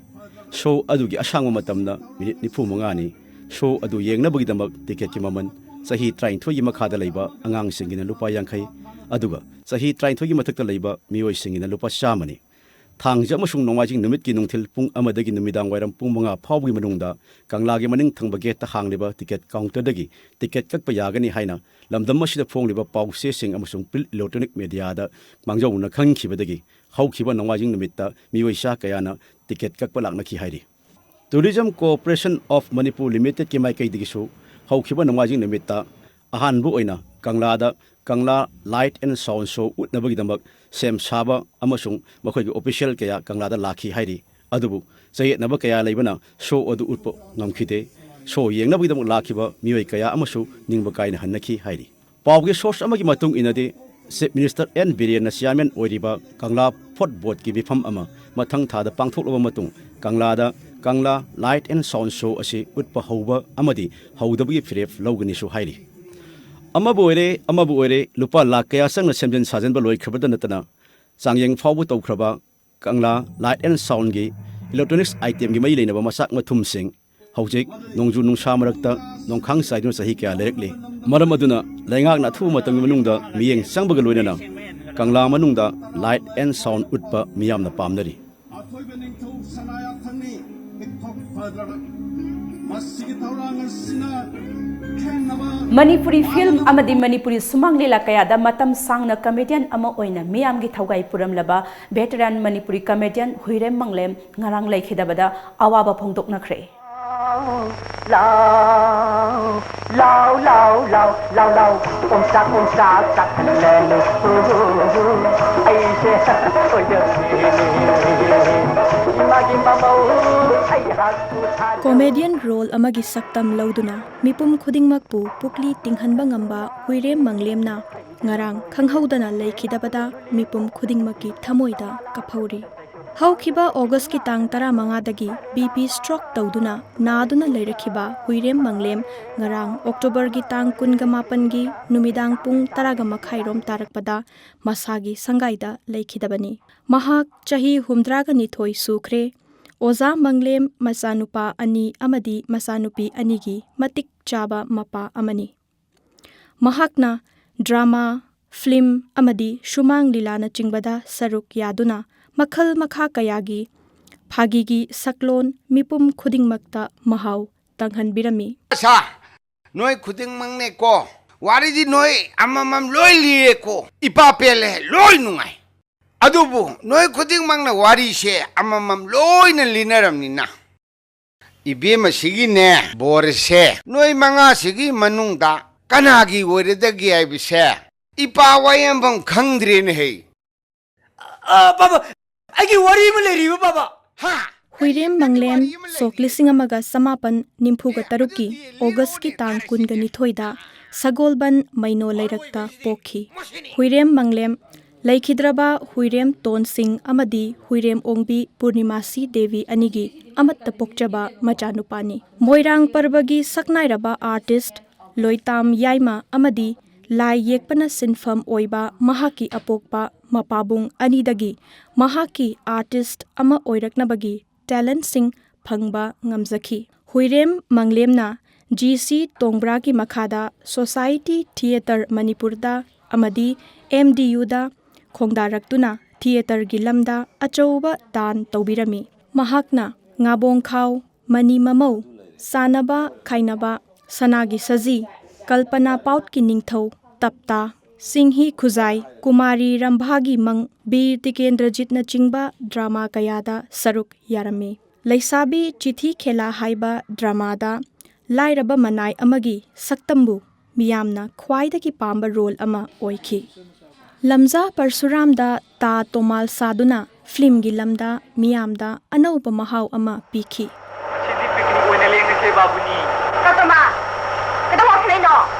ꯁꯣ ꯑꯗꯨꯒꯤ ꯑꯁꯥꯡꯕ ꯃꯇꯝꯅ ꯃꯤꯅꯤꯠ ꯅꯤꯐꯨ ꯃꯉꯥꯅꯤ꯫ ꯁꯣ ꯑꯗꯨ ꯌꯦꯡꯅꯕꯒꯤꯗꯃꯛ ꯇꯤꯀꯦꯠꯀꯤ ꯃꯃꯜ ꯆꯍꯤ ꯇꯔꯥꯅꯤꯊꯣꯏꯒꯤ ꯃꯈꯥꯗ ꯂꯩꯕ ꯑꯉꯥꯡꯁꯤꯡꯒꯤꯅ ꯂꯨꯄꯥ ꯌꯥꯡꯈꯩ, ꯑꯗꯨꯒ ꯆꯍꯤ ꯇꯔꯥꯅꯤꯊꯣꯏꯒꯤ ꯃꯊꯛꯇ ꯂꯩꯕ ꯃꯤꯑꯣꯏꯁꯤꯡꯒꯤꯅ ꯂꯨꯄꯥ ꯆꯥꯝꯃꯅꯤ꯫ ꯊꯥꯡꯖ ꯑꯃꯁꯨꯡ ꯅꯣꯡꯃꯥꯏꯖꯤꯡ ꯅꯨꯃꯤꯠꯀꯤ ꯅꯨꯡꯊꯤꯜ ꯄꯨꯡ ꯑꯃꯗꯒꯤ ꯅꯨꯃꯤꯗꯥꯡ ꯋꯥꯏꯔꯝ ꯄꯨꯡ ꯃꯉꯥ ꯐꯥꯎꯕꯒꯤ ꯃꯅꯨꯡꯗ ꯀꯪꯂꯥꯒꯤ ꯃꯅꯤꯡ ꯊꯪꯕ ꯒꯦꯠꯇ ꯍꯥꯡꯂꯤꯕ ꯇꯤꯀꯦꯠ ꯀꯥꯎꯟꯇꯔꯗꯒꯤ ꯇꯤꯀꯦꯠ ꯀꯛꯄ ꯌꯥꯒꯅꯤ ꯍꯥꯏꯅ ꯂꯝꯗꯝ ꯑꯁꯤꯗ ꯐꯣꯡꯂꯤꯕ ꯄꯥꯎ ꯆꯦꯁꯤꯡ ꯑꯃꯁꯨꯡ ꯄ꯭ꯔꯤꯟꯠ ꯏꯂꯦꯛꯇ꯭ꯔꯣꯅꯤꯛ ꯃꯦꯗꯤꯌꯥꯗ ꯃꯥꯡꯖꯧꯅꯅ ꯈꯪꯈꯤꯕꯗꯒꯤ ꯍꯧꯈꯤꯕ ꯅꯣꯡꯃꯥꯏꯖꯤꯡ ꯅꯨꯃꯤꯠꯇ ꯃꯤꯑꯣꯏ ꯆꯥ ꯀꯌꯥꯅ ꯇꯤꯀꯦꯠ ꯀꯛꯄ ꯂꯥꯛꯅꯈꯤ ꯍꯥꯏꯔꯤ꯫ Tourism Corporation of Manipur Limitedꯀꯤ ꯃꯥꯏꯀꯩꯗꯒꯤꯁꯨ ꯍꯧꯈꯤꯕ ꯅꯣꯡꯃꯥꯏꯖꯤꯡ ꯅꯨꯃꯤꯠꯇ ꯑꯍꯥꯟꯕ ꯑꯣꯏꯅ ꯀꯪꯂꯥꯗ ꯀꯪꯂꯥ Light and Sound Show ꯎꯠꯅꯕꯒꯤꯗꯃꯛ ꯁꯦꯝ ꯁꯥꯕ ꯑꯃꯁꯨꯡ ꯃꯈꯣꯏꯒꯤ ꯑꯣꯐꯤꯁꯤꯌꯦꯜ ꯀꯌꯥ ꯀꯪꯂꯥꯗ ꯂꯥꯛꯈꯤ ꯍꯥꯏꯔꯤ꯫ ꯑꯗꯨꯕꯨ ꯆꯌꯦꯠꯅꯕ ꯀꯌꯥ ꯂꯩꯕꯅ ꯁꯣ ꯑꯗꯨ ꯎꯠꯄ ꯉꯝꯈꯤꯗꯦ꯫ ꯁꯣ ꯌꯦꯡꯅꯕꯒꯤꯗꯃꯛ ꯂꯥꯛꯈꯤꯕ ꯃꯤꯑꯣꯏ ꯀꯌꯥ ꯑꯃꯁꯨ ꯅꯤꯡꯕ ꯀꯥꯏꯅ ꯍꯟꯅꯈꯤ ꯍꯥꯏꯔꯤ꯫ ꯄꯥꯎꯒꯤ ꯁꯣꯔꯁ ꯑꯃꯒꯤ ꯃꯇꯨꯡ ꯏꯟꯅꯗꯤ, ꯆꯤꯐ ꯃꯤꯅꯤꯁꯇꯔ ꯑꯦꯟ ꯕꯤꯔꯦꯟꯅ ꯆꯤꯌꯥꯔꯃꯦꯟ ꯑꯣꯏꯔꯤꯕ ꯀꯪꯂꯥ ꯐꯣꯔꯠ ꯕꯣꯔꯗꯀꯤ ꯃꯤꯐꯝ ꯑꯃ ꯃꯊꯪ ꯊꯥꯗ ꯄꯥꯡꯊꯣꯛꯂꯕ ꯃꯇꯨꯡ ꯀꯪꯂꯥꯗ ꯀꯪꯂꯥ Light and Sound Show ꯑꯁꯤ ꯎꯠꯄ ꯍꯧꯕ ꯑꯃꯗꯤ ꯍꯧꯗꯕꯒꯤ ꯐꯤꯔꯦꯞ ꯂꯧꯒꯅꯤꯁꯨ ꯍꯥꯏꯔꯤ꯫ ꯑꯃꯕꯨ ꯑꯣꯏꯔꯦ, ꯑꯃꯕꯨ ꯑꯣꯏꯔꯦ, ꯂꯨꯄꯥ ꯂꯥꯈ ꯀꯌꯥ ꯆꯪꯅ ꯁꯦꯝꯖꯤꯟ ꯁꯥꯖꯤꯟꯕ ꯂꯣꯏꯈ꯭ꯔꯕꯗ ꯅꯠꯇꯅ ꯆꯥꯡꯌꯦꯡ ꯐꯥꯎꯕ ꯇꯧꯈ꯭ꯔꯕ ꯀꯪꯂꯥ Light and Soundꯒꯤ ꯏꯂꯦꯛꯇ꯭ꯔꯣꯅꯤꯛꯁ ꯑꯥꯏꯇꯦꯝꯒꯤ ꯃꯔꯤ ꯂꯩꯅꯕ ꯃꯆꯥꯛ ꯃꯊꯨꯝꯁꯤꯡ ꯍꯧꯖꯤꯛ ꯅꯣꯡꯖꯨ ꯅꯨꯡꯁꯥ ꯃꯔꯛꯇ ꯅꯣꯡꯈꯥꯡ ꯆꯥꯏꯗꯨꯅ ꯆꯍꯤ ꯀꯌꯥ ꯂꯩꯔꯛꯂꯤ꯫ ꯃꯔꯝ ꯑꯗꯨꯅ ꯂꯩꯉꯥꯛꯅ ꯑꯊꯨꯕ ꯃꯇꯝꯒꯤ ꯃꯅꯨꯡꯗ ꯃꯤꯠꯌꯦꯡ ꯆꯪꯕꯒ ꯂꯣꯏꯅꯅ ꯀꯪꯂꯥ ꯃꯅꯨꯡꯗ Light and Sound ꯎꯠꯄ ꯃꯤꯌꯥꯝꯅ ꯄꯥꯝꯅꯔꯤ꯫ ꯑꯊꯣꯏꯕ ꯅꯤꯡꯊꯧ ꯁꯅꯥꯌꯥꯊꯪꯅꯤ ꯏꯊꯣꯛ ꯐꯗ꯭ꯔꯕ ꯃꯁꯤꯒꯤ ꯊꯧꯔꯥꯡ ꯑꯁꯤꯅ ꯈꯦꯟꯅꯕ ꯃꯅꯤꯄꯨꯔꯤ ꯐꯤꯜꯝ ꯑꯃꯗꯤ ꯃꯅꯤꯄꯨꯔꯤ ꯁꯨꯃꯥꯡ ꯂꯤꯂꯥ ꯀꯌꯥꯗ ꯃꯇꯝ ꯁꯥꯡꯅ ꯀꯃꯦꯗꯤꯌꯟ ꯑꯃ ꯑꯣꯏꯅ ꯃꯤꯌꯥꯝꯒꯤ ꯊꯧꯒꯥꯏ ꯄꯨꯔꯝꯂꯕ ꯚꯦꯇꯔꯥꯟ ꯃꯅꯤꯄꯨꯔꯤ ꯀꯃꯦꯗꯤꯌꯟ ꯍꯨꯏꯔꯦꯝ ꯃꯪꯂꯦꯝ ꯉꯔꯥꯡ ꯂꯩꯈꯤꯗꯕꯗ ꯑꯋꯥꯕ ꯐꯣꯡꯗꯣꯛꯅꯈ꯭ꯔꯦ꯫ ꯂꯥꯎ, ꯂꯥꯎ, ꯂꯥꯎ, ꯂꯥꯎ, ꯂꯥꯎ, ꯂꯥꯎ, ꯑꯣꯝꯆꯥꯛ, ꯑꯣꯝꯆꯥꯛ ꯆꯥꯛꯍꯜꯂꯅꯨ꯫ ꯑꯩꯁꯦ ꯑꯣꯏꯖꯕꯅꯤ, ꯏꯃꯥꯒꯤ ꯃꯃꯧ, ꯑꯩꯍꯥꯛꯄꯨ ꯊꯥꯖꯧ꯫ ꯀꯣꯃꯦꯗꯤꯌꯟ ꯔꯣꯜ ꯑꯃꯒꯤ ꯁꯛꯇꯝ ꯂꯧꯗꯨꯅ ꯃꯤꯄꯨꯝ ꯈꯨꯗꯤꯡꯃꯛꯄꯨ ꯄꯨꯛꯂꯤ ꯇꯤꯡꯍꯟꯕ ꯉꯝꯕ ꯍꯨꯏꯔꯦꯝ ꯃꯪꯂꯦꯝꯅ ꯉꯔꯥꯡ ꯈꯪꯍꯧꯗꯅ ꯂꯩꯈꯤꯗꯕꯗ ꯃꯤꯄꯨꯝ ꯈꯨꯗꯤꯡꯃꯛꯀꯤ ꯊꯃꯣꯏꯗ ꯀꯞꯍꯧꯔꯤ꯫ ꯍꯧꯈꯤꯕ ꯑꯣꯒꯁꯀꯤ ꯇꯥꯡ ꯇꯔꯥꯃꯉꯥꯗꯒꯤ ꯕꯤ ꯄꯤ ꯁ꯭ꯇ꯭ꯔꯣꯛ ꯇꯧꯗꯨꯅ ꯅꯥꯗꯨꯅ ꯂꯩꯔꯛꯈꯤꯕ ꯍꯨꯏꯔꯦꯝ ꯃꯪꯂꯦꯝ ꯉꯔꯥꯡ ꯑꯣꯛꯇꯣꯕꯔꯒꯤ ꯇꯥꯡ ꯀꯨꯟꯒ ꯃꯥꯄꯟꯒꯤ ꯅꯨꯃꯤꯗꯥꯡ ꯄꯨꯡ ꯇꯔꯥꯒ ꯃꯈꯥꯏꯔꯣꯝ ꯇꯥꯔꯛꯄꯗ ꯃꯁꯥꯒꯤ ꯁꯪꯒꯥꯏꯗ ꯂꯩꯈꯤꯗꯕꯅꯤ꯫ ꯃꯍꯥꯛ ꯆꯍꯤ ꯍꯨꯝꯗ꯭ꯔꯥꯒ ꯅꯤꯊꯣꯏ ꯁꯨꯈ꯭ꯔꯦ꯫ ꯑꯣꯖꯥ ꯃꯪꯂꯦꯝ ꯃꯆꯥꯅꯨꯄꯥ ꯑꯅꯤ ꯑꯃꯗꯤ ꯃꯆꯥꯅꯨꯄꯤ ꯑꯅꯤꯒꯤ ꯃꯇꯤꯛ ꯆꯥꯕ ꯃꯄꯥ ꯑꯃꯅꯤ꯫ ꯃꯍꯥꯛꯅ ꯗ꯭ꯔꯃꯥ, ꯐꯤꯜꯝ ꯑꯃꯗꯤ ꯁꯨꯃꯥꯡ ꯂꯤꯂꯥꯅꯆꯤꯡꯕꯗ ꯁꯔꯨꯛ ꯌꯥꯗꯨꯅ ꯃꯈꯜ ꯃꯈꯥ ꯀꯌꯥꯒꯤ ꯐꯥꯒꯤꯒꯤ ꯁꯛꯂꯣꯟ ꯃꯤꯄꯨꯝ ꯈꯨꯗꯤꯡꯃꯛꯇ ꯃꯍꯥꯎ ꯇꯪꯍꯟꯕꯤꯔꯝꯃꯤ꯫ ꯑꯁꯥ, ꯅꯣꯏ ꯈꯨꯗꯤꯡꯃꯛꯅꯦꯀꯣ, ꯋꯥꯔꯤꯗꯤ ꯅꯣꯏ ꯑꯃꯃꯝ ꯂꯣꯏ ꯂꯤꯔꯦꯀꯣ, ꯏꯄꯥ ꯄꯦꯜꯂꯦ, ꯂꯣꯏ ꯅꯨꯡꯉꯥꯏ꯫ ꯑꯗꯨꯕꯨ ꯅꯣꯏ ꯈꯨꯗꯤꯡꯃꯛꯅ ꯋꯥꯔꯤꯁꯦ ꯑꯃꯃꯝ ꯂꯣꯏꯅ ꯂꯤꯅꯔꯝꯅꯤꯅ, ꯏꯕꯦꯝꯃꯁꯤꯒꯤꯅꯦ ꯕꯣꯔꯁꯦ ꯅꯣꯏ ꯃꯉꯥꯁꯤꯒꯤ ꯃꯅꯨꯡꯗ ꯀꯅꯥꯒꯤ ꯑꯣꯏꯔꯗꯒꯦ ꯍꯥꯏꯕꯁꯦ ꯏꯄꯥ ꯋꯥꯌꯦꯟꯐꯝ ꯈꯪꯗ꯭ꯔꯦꯅꯦ ꯍꯩ꯫ ꯑ, ꯄꯥꯕ, ꯑꯩꯒꯤ ꯋꯥꯔꯤ ꯑꯃ ꯂꯩꯔꯤꯕ, ꯄꯥꯕ꯫ ꯍꯥ? ꯍꯨꯏꯔꯦꯝ ꯃꯪꯂꯦꯝ ꯁꯣꯛ ꯂꯤꯁꯤꯡ ꯑꯃꯒ ꯆꯃꯥꯄꯟ ꯅꯤꯐꯨꯒ ꯇꯔꯨꯛꯀꯤ ꯑꯣꯒꯁꯀꯤ ꯇꯥꯡ ꯀꯨꯟꯒ ꯅꯤꯊꯣꯏꯗ ꯁꯒꯣꯜꯕꯟ ꯃꯩꯅꯣ ꯂꯩꯔꯛꯇ ꯄꯣꯛꯈꯤ꯫ ꯍꯨꯏꯔꯦꯝ ꯃꯪꯂꯦꯝ ꯂꯩꯈꯤꯗ꯭ꯔꯕ ꯍꯨꯏꯔꯦꯝ ꯇꯣꯟꯁꯤꯡ ꯑꯃꯗꯤ ꯍꯨꯏꯔꯦꯝ ꯑꯣꯡꯕꯤ ꯄꯨꯔꯅꯤꯃꯥꯁꯤ ꯗꯦꯕꯤ ꯑꯅꯤꯒꯤ ꯑꯃꯠꯇ ꯄꯣꯛꯆꯕ ꯃꯆꯥꯅꯨꯄꯥꯅꯤ꯫ ꯃꯣꯏꯔꯥꯡ ꯄꯔꯕꯒꯤ ꯁꯛꯅꯥꯏꯔꯕ ꯑꯥꯔꯇꯤꯁ ꯂꯣꯏꯇꯥꯝ ꯌꯥꯏꯃ ꯑꯃꯗꯤ ꯂꯥꯏ ꯌꯦꯛꯄꯅ ꯁꯤꯟꯐꯝ ꯑꯣꯏꯕ ꯃꯍꯥꯛꯀꯤ ꯑꯄꯣꯛꯄ ꯃꯄꯥꯕꯨꯡ ꯑꯅꯤꯗꯒꯤ ꯃꯍꯥꯛꯀꯤ ꯑꯥꯔꯇꯤꯁ ꯑꯃ ꯑꯣꯏꯔꯛꯅꯕꯒꯤ ꯇꯦꯂꯦꯟꯠꯁꯤꯡ ꯐꯪꯕ ꯉꯝꯖꯈꯤ꯫ ꯍꯨꯏꯔꯦꯝ ꯃꯪꯂꯦꯝꯅ ꯖꯤ ꯁꯤ ꯇꯣꯡꯕ꯭ꯔꯥꯒꯤ ꯃꯈꯥꯗ ꯁꯣꯁꯥꯏꯇꯤ ꯊꯤꯌꯦꯇꯔ ꯃꯅꯤꯄꯨꯔꯗ ꯑꯃꯗꯤ ꯑꯦꯝ ꯗꯤ ꯌꯨꯗ ꯈꯣꯡꯗꯥꯔꯛꯇꯨꯅ ꯊꯤꯌꯦꯇꯔꯒꯤ ꯂꯝꯗ ꯑꯆꯧꯕ ꯗꯥꯟ ꯇꯧꯕꯤꯔꯝꯃꯤ꯫ ꯃꯍꯥꯛꯅ ꯉꯥꯕꯣꯡꯈꯥꯎ, ꯃꯅꯤ ꯃꯃꯧ, ꯁꯥꯟꯅꯕ ꯈꯥꯏꯅꯕ, ꯁꯅꯥꯒꯤ ꯁꯖꯤ, ꯀꯜꯄꯅꯥ ꯄꯥꯎꯠꯀꯤ ꯅꯤꯡꯊꯧ, ꯇꯞꯇꯥ, ꯁꯤꯡꯍꯤ ꯈꯨꯖꯥꯏ, ꯀꯨꯃꯥꯔꯤ ꯔꯝꯚꯥꯒꯤ ꯃꯪ, ꯕꯤꯔ ꯇꯤꯀꯦꯟꯗ꯭ꯔꯖꯤꯠꯅꯆꯤꯡꯕ ꯗ꯭ꯔꯃꯥ ꯀꯌꯥꯗ ꯁꯔꯨꯛ ꯌꯥꯔꯝꯃꯤ꯫ ꯂꯩꯁꯥꯕꯤ ꯆꯤꯊꯤ ꯈꯦꯂꯥ ꯍꯥꯏꯕ ꯗ꯭ꯔꯃꯥꯗ ꯂꯥꯏꯔꯕ ꯃꯅꯥꯏ ꯑꯃꯒꯤ ꯁꯛꯇꯝꯕꯨ ꯃꯤꯌꯥꯝꯅ ꯈ꯭ꯋꯥꯏꯗꯒꯤ ꯄꯥꯝꯕ ꯔꯣꯜ ꯑꯃ ꯑꯣꯏꯈꯤ꯫ ꯂꯝꯖꯥ ꯄꯔꯁꯨꯔꯥꯝꯗ ꯇꯥ ꯇꯣꯃꯥꯜ ꯁꯥꯗꯨꯅ ꯐꯤꯜꯝꯒꯤ ꯂꯝꯗ ꯃꯤꯌꯥꯝꯗ ꯑꯅꯧꯕ ꯃꯍꯥꯎ ꯑꯃ ꯄꯤꯈꯤ꯫ ꯉꯁꯤꯗꯤ ꯄꯤꯛꯅꯤꯛ ꯑꯣꯏꯅ ꯂꯦꯡꯉꯁꯦ, ꯕꯥꯕꯨꯅꯤ꯫ ꯇꯥꯇꯣꯃꯥ, ꯀꯩꯗꯧ ꯉꯥꯎꯁꯤꯜꯂꯛꯏꯅꯣ?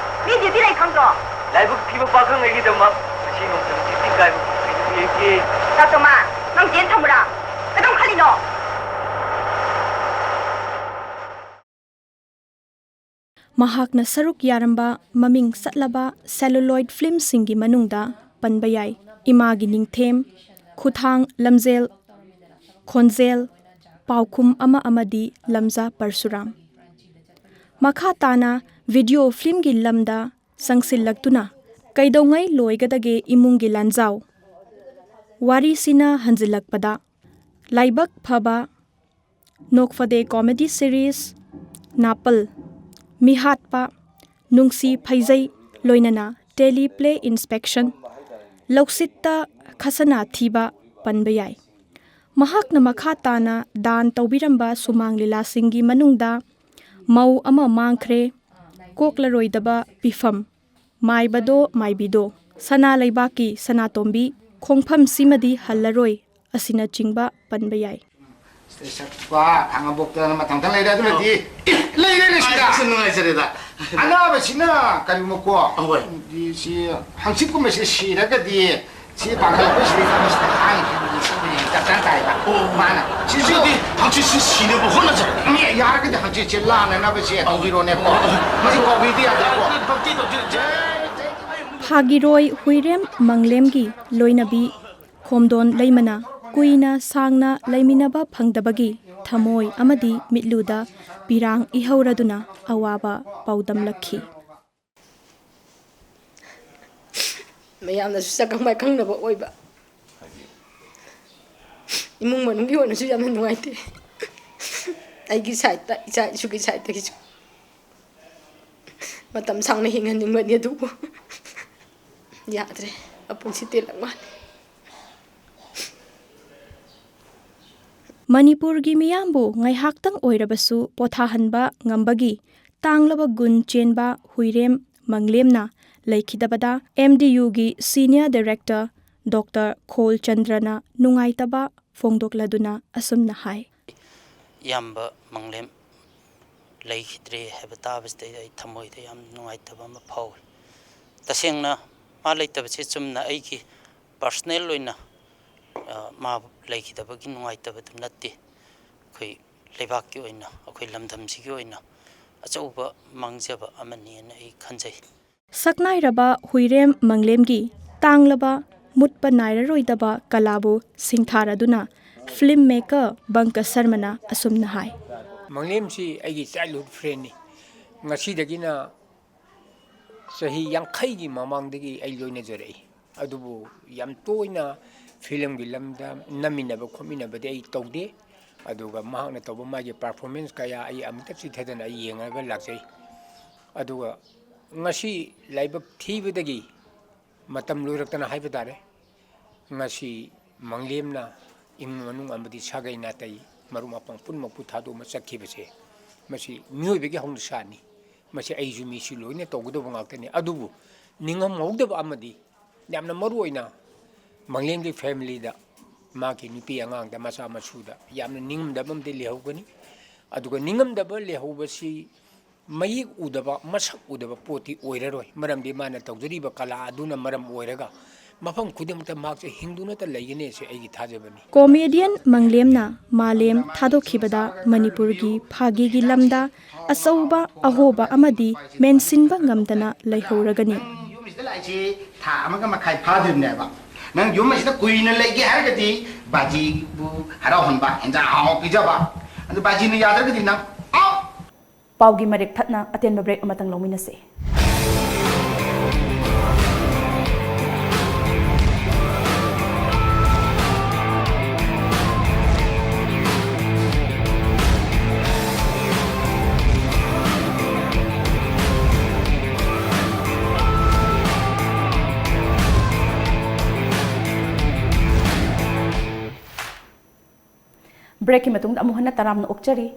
ꯃꯤ ꯗ꯭ꯌꯨꯇꯤ ꯂꯩ ꯈꯪꯗ꯭ꯔꯣ? ꯂꯥꯏꯕꯛ ꯊꯤꯕ ꯄꯥꯈꯪ ꯑꯩꯒꯤꯗꯃꯛ ꯉꯁꯤ ꯅꯣꯡꯃꯇꯪ ꯗ꯭ꯌꯨꯇꯤ ꯀꯥꯏꯕ ꯀꯩꯗꯧꯋꯦꯒꯦ? ꯇꯥꯇꯣꯃꯥ, ꯅꯪ ꯖꯦꯟ ꯊꯝꯃꯨꯔꯥ? ꯀꯩꯗꯧ ꯈꯜꯂꯤꯅꯣ? ꯃꯍꯥꯛꯅ ꯁꯔꯨꯛ ꯌꯥꯔꯝꯕ ꯃꯃꯤꯡ ꯆꯠꯂꯕ ꯁꯦꯂꯨꯂꯣꯏꯗ ꯐꯤꯜꯝꯁꯤꯡꯒꯤ ꯃꯅꯨꯡꯗ ꯄꯟꯕ ꯌꯥꯏ, ꯏꯃꯥꯒꯤ ꯅꯤꯡꯊꯦꯝ, ꯈꯨꯊꯥꯡ ꯂꯝꯖꯦꯜ, ꯈꯣꯟꯖꯦꯜ, ꯄꯥꯎꯈꯨꯝ ꯑꯃ ꯑꯃꯗꯤ ꯂꯝꯖꯥ ꯄꯔꯁꯨꯔꯥꯝ꯫ ꯃꯈꯥ ꯇꯥꯅ ꯚꯤꯗꯤꯑꯣ ꯐꯤꯜꯝꯒꯤ ꯂꯝꯗ ꯆꯪꯁꯤꯜꯂꯛꯇꯨꯅ ꯀꯩꯗꯧꯉꯩ ꯂꯣꯏꯒꯗꯒꯦ ꯏꯃꯨꯡꯒꯤ ꯂꯥꯟꯖꯥꯎ? ꯋꯥꯔꯤꯁꯤꯅ ꯍꯟꯖꯤꯜꯂꯛꯄꯗ ꯂꯥꯏꯕꯛ ꯐꯕ ꯅꯣꯛꯐꯗꯦ ꯀꯣꯃꯦꯗꯤ ꯁꯤꯔꯤꯁ, ꯅꯥꯄꯜ, ꯃꯤꯍꯥꯠꯄ, ꯅꯨꯡꯁꯤ ꯐꯩꯖꯩ, ꯂꯣꯏꯅꯅ ꯇꯦꯂꯤ ꯄ꯭ꯂꯦ ꯏꯟꯁꯄꯦꯛꯁꯟ, ꯂꯧꯁꯤꯠꯇ ꯈꯁꯅꯥ ꯊꯤꯕ ꯄꯟꯕ ꯌꯥꯏ꯫ ꯃꯍꯥꯛꯅ ꯃꯈꯥ ꯇꯥꯅ ꯗꯥꯟ ꯇꯧꯕꯤꯔꯝꯕ ꯁꯨꯃꯥꯡ ꯂꯤꯂꯥꯁꯤꯡꯒꯤ ꯃꯅꯨꯡꯗ ꯃꯧ ꯑꯃ ꯃꯥꯡꯈ꯭ꯔꯦ, ꯀꯣꯛꯂꯔꯣꯏꯗꯕ ꯄꯤꯐꯝ, ꯃꯥꯏꯕꯗꯣ ꯃꯥꯏꯕꯤꯗꯣ, ꯁꯅꯥ ꯂꯩꯕꯥꯛꯀꯤ ꯁꯅꯥꯇꯣꯝꯕꯤ, ꯈꯣꯡꯐꯝꯁꯤꯃꯗꯤ ꯍꯜꯂꯔꯣꯏ ꯑꯁꯤꯅꯆꯤꯡꯕ ꯄꯟꯕ ꯌꯥꯏ꯫ ꯁꯤꯗ ꯁꯛꯄ ꯈꯥꯡꯉꯕꯣꯛꯇꯅ ꯃꯊꯪ ꯃꯊꯪ ꯂꯩꯔꯦ꯫ ꯑꯗꯨꯅꯗꯤ ꯂꯩꯔꯦꯅꯦ ꯁꯤꯗ꯫ ꯑꯩꯁꯨ ꯅꯨꯡꯉꯥꯏꯖꯔꯦꯗ꯫ ꯑꯅꯥꯕꯁꯤꯅ ꯀꯔꯤꯒꯨꯝꯕꯀꯣ, ꯑꯍꯣꯏ꯫ ꯁꯤ ꯍꯪꯆꯤꯠꯀꯨꯝꯕꯁꯤ ꯁꯤꯔꯒꯗꯤ ꯁꯤ ꯄꯥꯡꯈꯠꯂꯛꯄꯁꯤꯗ ꯃꯁꯤꯗ ꯊꯥꯡ ꯁꯤꯕꯗꯤ ꯁꯤꯕꯗꯤ ꯆꯞ ꯆꯥꯅ ꯇꯥꯏꯕ꯫ ꯑꯣ꯫ ꯃꯥꯅ ꯁꯤꯁꯨ ꯑꯗꯨꯗꯤ ꯍꯪꯆꯤꯠꯁꯤ ꯁꯤꯅꯕ ꯍꯣꯠꯅꯖꯔꯦ꯫ ꯃꯤ ꯌꯥꯔꯒꯗꯤ ꯍꯪꯆꯤꯠꯁꯦ ꯂꯥꯟꯅꯅꯕꯁꯦ ꯇꯧꯕꯤꯔꯣꯅꯦꯀꯣ꯫ ꯃꯁꯤ ꯀꯥꯎꯕꯤꯗꯤ ꯌꯥꯗꯦꯀꯣ꯫ ꯚꯛꯇꯤ ꯇꯧꯖꯔꯦ꯫ ꯐꯥꯒꯤꯔꯣꯏ ꯍꯨꯏꯔꯦꯝ ꯃꯪꯂꯦꯝꯒꯤ ꯂꯣꯏꯅꯕꯤ ꯈꯣꯝꯗꯣꯟ ꯂꯩꯃꯅ ꯀꯨꯏꯅ ꯁꯥꯡꯅ ꯂꯩꯃꯤꯟꯅꯕ ꯐꯪꯗꯕꯒꯤ ꯊꯃꯣꯏ ꯑꯃꯗꯤ ꯃꯤꯠꯂꯨꯗ ꯄꯤꯔꯥꯡ ꯏꯍꯧꯔꯗꯨꯅ ꯑꯋꯥꯕ ꯄꯥꯎꯗꯝꯂꯛꯈꯤ꯫ ꯃꯌꯥꯝꯅꯁꯨ ꯁꯛꯈꯪ ꯃꯥꯏꯈꯪꯅꯕ ꯑꯣꯏꯕ, ꯏꯃꯨꯡ ꯃꯅꯨꯡꯒꯤ ꯑꯣꯏꯅꯁꯨ ꯌꯥꯝꯅ ꯅꯨꯡꯉꯥꯏꯇꯦ꯫ ꯑꯩꯒꯤ ꯁꯥꯏꯠꯇ, ꯏꯆꯥ ꯏꯁꯨꯒꯤ ꯁꯥꯏꯠꯇꯒꯤꯁꯨ ꯃꯇꯝ ꯁꯥꯡꯅ ꯍꯤꯡꯍꯟꯅꯤꯡꯕꯅꯤ, ꯑꯗꯨꯕꯨ ꯌꯥꯗ꯭ꯔꯦ, ꯑꯄꯨꯟꯁꯤ ꯇꯦꯜꯂꯛ ꯃꯥꯜꯂꯦ꯫ ꯃꯅꯤꯄꯨꯔꯒꯤ ꯃꯤꯌꯥꯝꯕꯨ ꯉꯥꯏꯍꯥꯛꯇꯪ ꯑꯣꯏꯔꯕꯁꯨ ꯄꯣꯊꯥꯍꯟꯕ ꯉꯝꯕꯒꯤ ꯇꯥꯡꯂꯕ ꯒꯨꯟ ꯆꯦꯟꯕ ꯍꯨꯏꯔꯦꯝ ꯃꯪꯂꯦꯝꯅ ꯂꯩꯈꯤꯗꯕꯗ ꯑꯦꯝ ꯗꯤ ꯌꯨꯒꯤ ꯁꯤꯅꯤꯌꯔ ꯗꯥꯏꯔꯦꯛꯇꯔ ꯗꯣꯛꯇꯔ ꯈꯣꯜꯆꯟꯗ꯭ꯔꯅ ꯅꯨꯡꯉꯥꯏꯇꯕ ꯐꯣꯡꯗꯣꯛꯂꯗꯨꯅ ꯑꯁꯨꯝꯅ ꯍꯥꯏ꯫ ꯏꯌꯥꯝꯕ ꯃꯪꯂꯦꯝ ꯂꯩꯈꯤꯗ꯭ꯔꯦ ꯍꯥꯏꯕ ꯇꯥꯕꯁꯤꯗ ꯑꯩ ꯊꯃꯣꯏꯗ ꯌꯥꯝ ꯅꯨꯡꯉꯥꯏꯇꯕ ꯑꯃ ꯐꯥꯎꯏ꯫ ꯇꯁꯦꯡꯅ ꯃꯥ ꯂꯩꯇꯕꯁꯦ ꯆꯨꯝꯅ ꯑꯩꯒꯤ ꯄꯥꯔꯁꯅꯦꯜ ꯑꯣꯏꯅ, ꯑ, ꯃꯥ ꯂꯩꯈꯤꯗꯕꯒꯤ ꯅꯨꯡꯉꯥꯏꯇꯕꯗꯨ ꯅꯠꯇꯦ꯫ ꯑꯩꯈꯣꯏ ꯂꯩꯕꯥꯛꯀꯤ ꯑꯣꯏꯅ, ꯑꯩꯈꯣꯏ ꯂꯝꯗꯝꯁꯤꯒꯤ ꯑꯣꯏꯅ ꯑꯆꯧꯕ ꯃꯥꯡꯖꯕ ꯑꯃꯅꯤꯅ ꯑꯩ ꯈꯟꯖꯩ꯫ ꯁꯛꯅꯥꯏꯔꯕ ꯍꯨꯏꯔꯦꯝ ꯃꯪꯂꯦꯝꯒꯤ ꯇꯥꯡꯂꯕ ꯃꯨꯠꯄ ꯅꯥꯏꯔꯔꯣꯏꯗꯕ ꯀꯂꯥꯕꯨ ꯁꯤꯡꯊꯥꯔꯗꯨꯅ ꯐꯤꯜꯝ ꯃꯦꯀꯔ ꯕꯪꯀꯖ ꯁꯔꯃꯅ ꯑꯁꯨꯝꯅ ꯍꯥꯏ꯫ ꯃꯪꯂꯦꯝꯁꯤ ꯑꯩꯒꯤ ꯆꯥꯏꯜꯍꯨꯗ ꯐ꯭ꯔꯦꯟꯅꯤ꯫ ꯉꯁꯤꯗꯒꯤꯅ ꯆꯍꯤ ꯌꯥꯡꯈꯩꯒꯤ ꯃꯃꯥꯡꯗꯒꯤ ꯑꯩ ꯂꯣꯏꯅꯖꯔꯛꯏ꯫ ꯑꯗꯨꯕꯨ ꯌꯥꯝ ꯇꯣꯏꯅ ꯐꯤꯂꯝꯒꯤ ꯂꯝꯗ ꯅꯝꯃꯤꯟꯅꯕ ꯈꯣꯠꯃꯤꯟꯅꯕꯗꯤ ꯑꯩ ꯇꯧꯗꯦ꯫ ꯑꯗꯨꯒ ꯃꯍꯥꯛꯅ ꯇꯧꯕ ꯃꯥꯒꯤ ꯄꯔꯐꯣꯔꯃꯦꯟꯁ ꯀꯌꯥ ꯑꯩ ꯑꯃꯨꯛꯇ ꯆꯤꯊꯗꯅ ꯑꯩ ꯌꯦꯡꯉꯒ ꯂꯥꯛꯆꯩ꯫ ꯑꯗꯨꯒ ꯉꯁꯤ ꯂꯥꯏꯕꯛ ꯊꯤꯕꯗꯒꯤ ꯃꯇꯝ ꯂꯣꯏꯔꯛꯇꯅ ꯍꯥꯏꯕ ꯇꯥꯔꯦ꯫ ꯉꯁꯤ ꯃꯪꯂꯦꯝꯅ ꯏꯃꯨꯡ ꯃꯅꯨꯡ ꯑꯃꯗꯤ ꯁꯥꯒꯩ ꯅꯥꯇꯩ ꯃꯔꯨꯞ ꯃꯄꯥꯡ ꯄꯨꯝꯅꯃꯛꯄꯨ ꯊꯥꯗꯣꯛꯑꯃ ꯆꯠꯈꯤꯕꯁꯦ, ꯃꯁꯤ ꯃꯤꯑꯣꯏꯕꯒꯤ ꯍꯧꯅꯁꯥꯅꯤ꯫ ꯃꯁꯤ ꯑꯩꯁꯨ ꯃꯤꯁꯨ ꯂꯣꯏꯅ ꯇꯧꯒꯗꯧꯕ ꯉꯥꯛꯇꯅꯤ꯫ ꯑꯗꯨꯕꯨ ꯅꯤꯡꯉꯝꯍꯧꯗꯕ ꯑꯃꯗꯤ ꯌꯥꯝꯅ ꯃꯔꯨ ꯑꯣꯏꯅ ꯃꯪꯂꯦꯝꯒꯤ ꯐꯦꯃꯤꯂꯤꯗ, ꯃꯥꯒꯤ ꯅꯨꯄꯤ ꯑꯉꯥꯡꯗ, ꯃꯆꯥ ꯃꯁꯨꯗ ꯌꯥꯝꯅ ꯅꯤꯡꯉꯝꯗꯕ ꯑꯃꯗꯤ ꯂꯩꯍꯧꯒꯅꯤ꯫ ꯑꯗꯨꯒ ꯅꯤꯡꯉꯝꯗꯕ ꯂꯩꯍꯧꯕꯁꯤ ꯃꯌꯦꯛ ꯎꯗꯕ, ꯃꯁꯛ ꯎꯗꯕ ꯄꯣꯠꯇꯤ ꯑꯣꯏꯔꯔꯣꯏ꯫ ꯃꯔꯝꯗꯤ ꯃꯥꯅ ꯇꯧꯖꯔꯤꯕ ꯀꯂꯥ ꯑꯗꯨꯅ ꯃꯔꯝ ꯑꯣꯏꯔꯒ ꯃꯐꯝ ꯈꯨꯗꯤꯡꯃꯛꯇ ꯃꯍꯥꯛꯁꯦ ꯍꯤꯡꯗꯨꯅꯇ ꯂꯩꯒꯅꯤ ꯍꯥꯏꯁꯦ ꯑꯩꯒꯤ ꯊꯥꯖꯕꯅꯤ꯫ ꯀꯣꯃꯦꯗꯤꯌꯟ ꯃꯪꯂꯦꯝꯅ ꯃꯥꯂꯦꯝ ꯊꯥꯗꯣꯛꯈꯤꯕꯗ ꯃꯅꯤꯄꯨꯔꯒꯤ ꯐꯥꯒꯤꯒꯤ ꯂꯝꯗ ꯑꯆꯧꯕ ꯑꯍꯣꯕ ꯑꯃꯗꯤ ꯃꯦꯟꯁꯤꯟꯕ ꯉꯝꯗꯅ ꯂꯩꯍꯧꯔꯒꯅꯤ꯫ ꯌꯨꯝꯁꯤꯗ ꯂꯥꯛꯏꯁꯤ ꯊꯥ ꯑꯃꯒ ꯃꯈꯥꯏ ꯐꯥꯗ꯭ꯔꯤꯕꯅꯦꯕ꯫ ꯅꯪ ꯌꯨꯝ ꯑꯁꯤꯗ ꯀꯨꯏꯅ ꯂꯩꯒꯦ ꯍꯥꯏꯔꯒꯗꯤ ꯕꯥꯖꯤꯕꯨ ꯍꯔꯥꯎꯍꯟꯕ, ꯍꯦꯟꯖꯥꯡ ꯑꯍꯥꯎ ꯄꯤꯖꯕ꯫ ꯑꯗꯨ ꯕꯥꯖꯤꯅ ꯌꯥꯗ꯭ꯔꯒꯗꯤ ꯅꯪ ꯑꯥꯎ꯫ ꯄꯥꯎꯒꯤ ꯃꯔꯦꯛ ꯊꯠꯅ ꯑꯇꯦꯟꯕ ꯕ꯭ꯔꯦꯛ ꯑꯃꯇꯪ ꯂꯧꯃꯤꯟꯅꯁꯤ꯫ ꯕ꯭ꯔꯦꯛꯀꯤ ꯃꯇꯨꯡꯗ ꯑꯃꯨꯛ ꯍꯟꯅ ꯇꯔꯥꯝꯅ ꯑꯣꯛꯆꯔꯤ꯫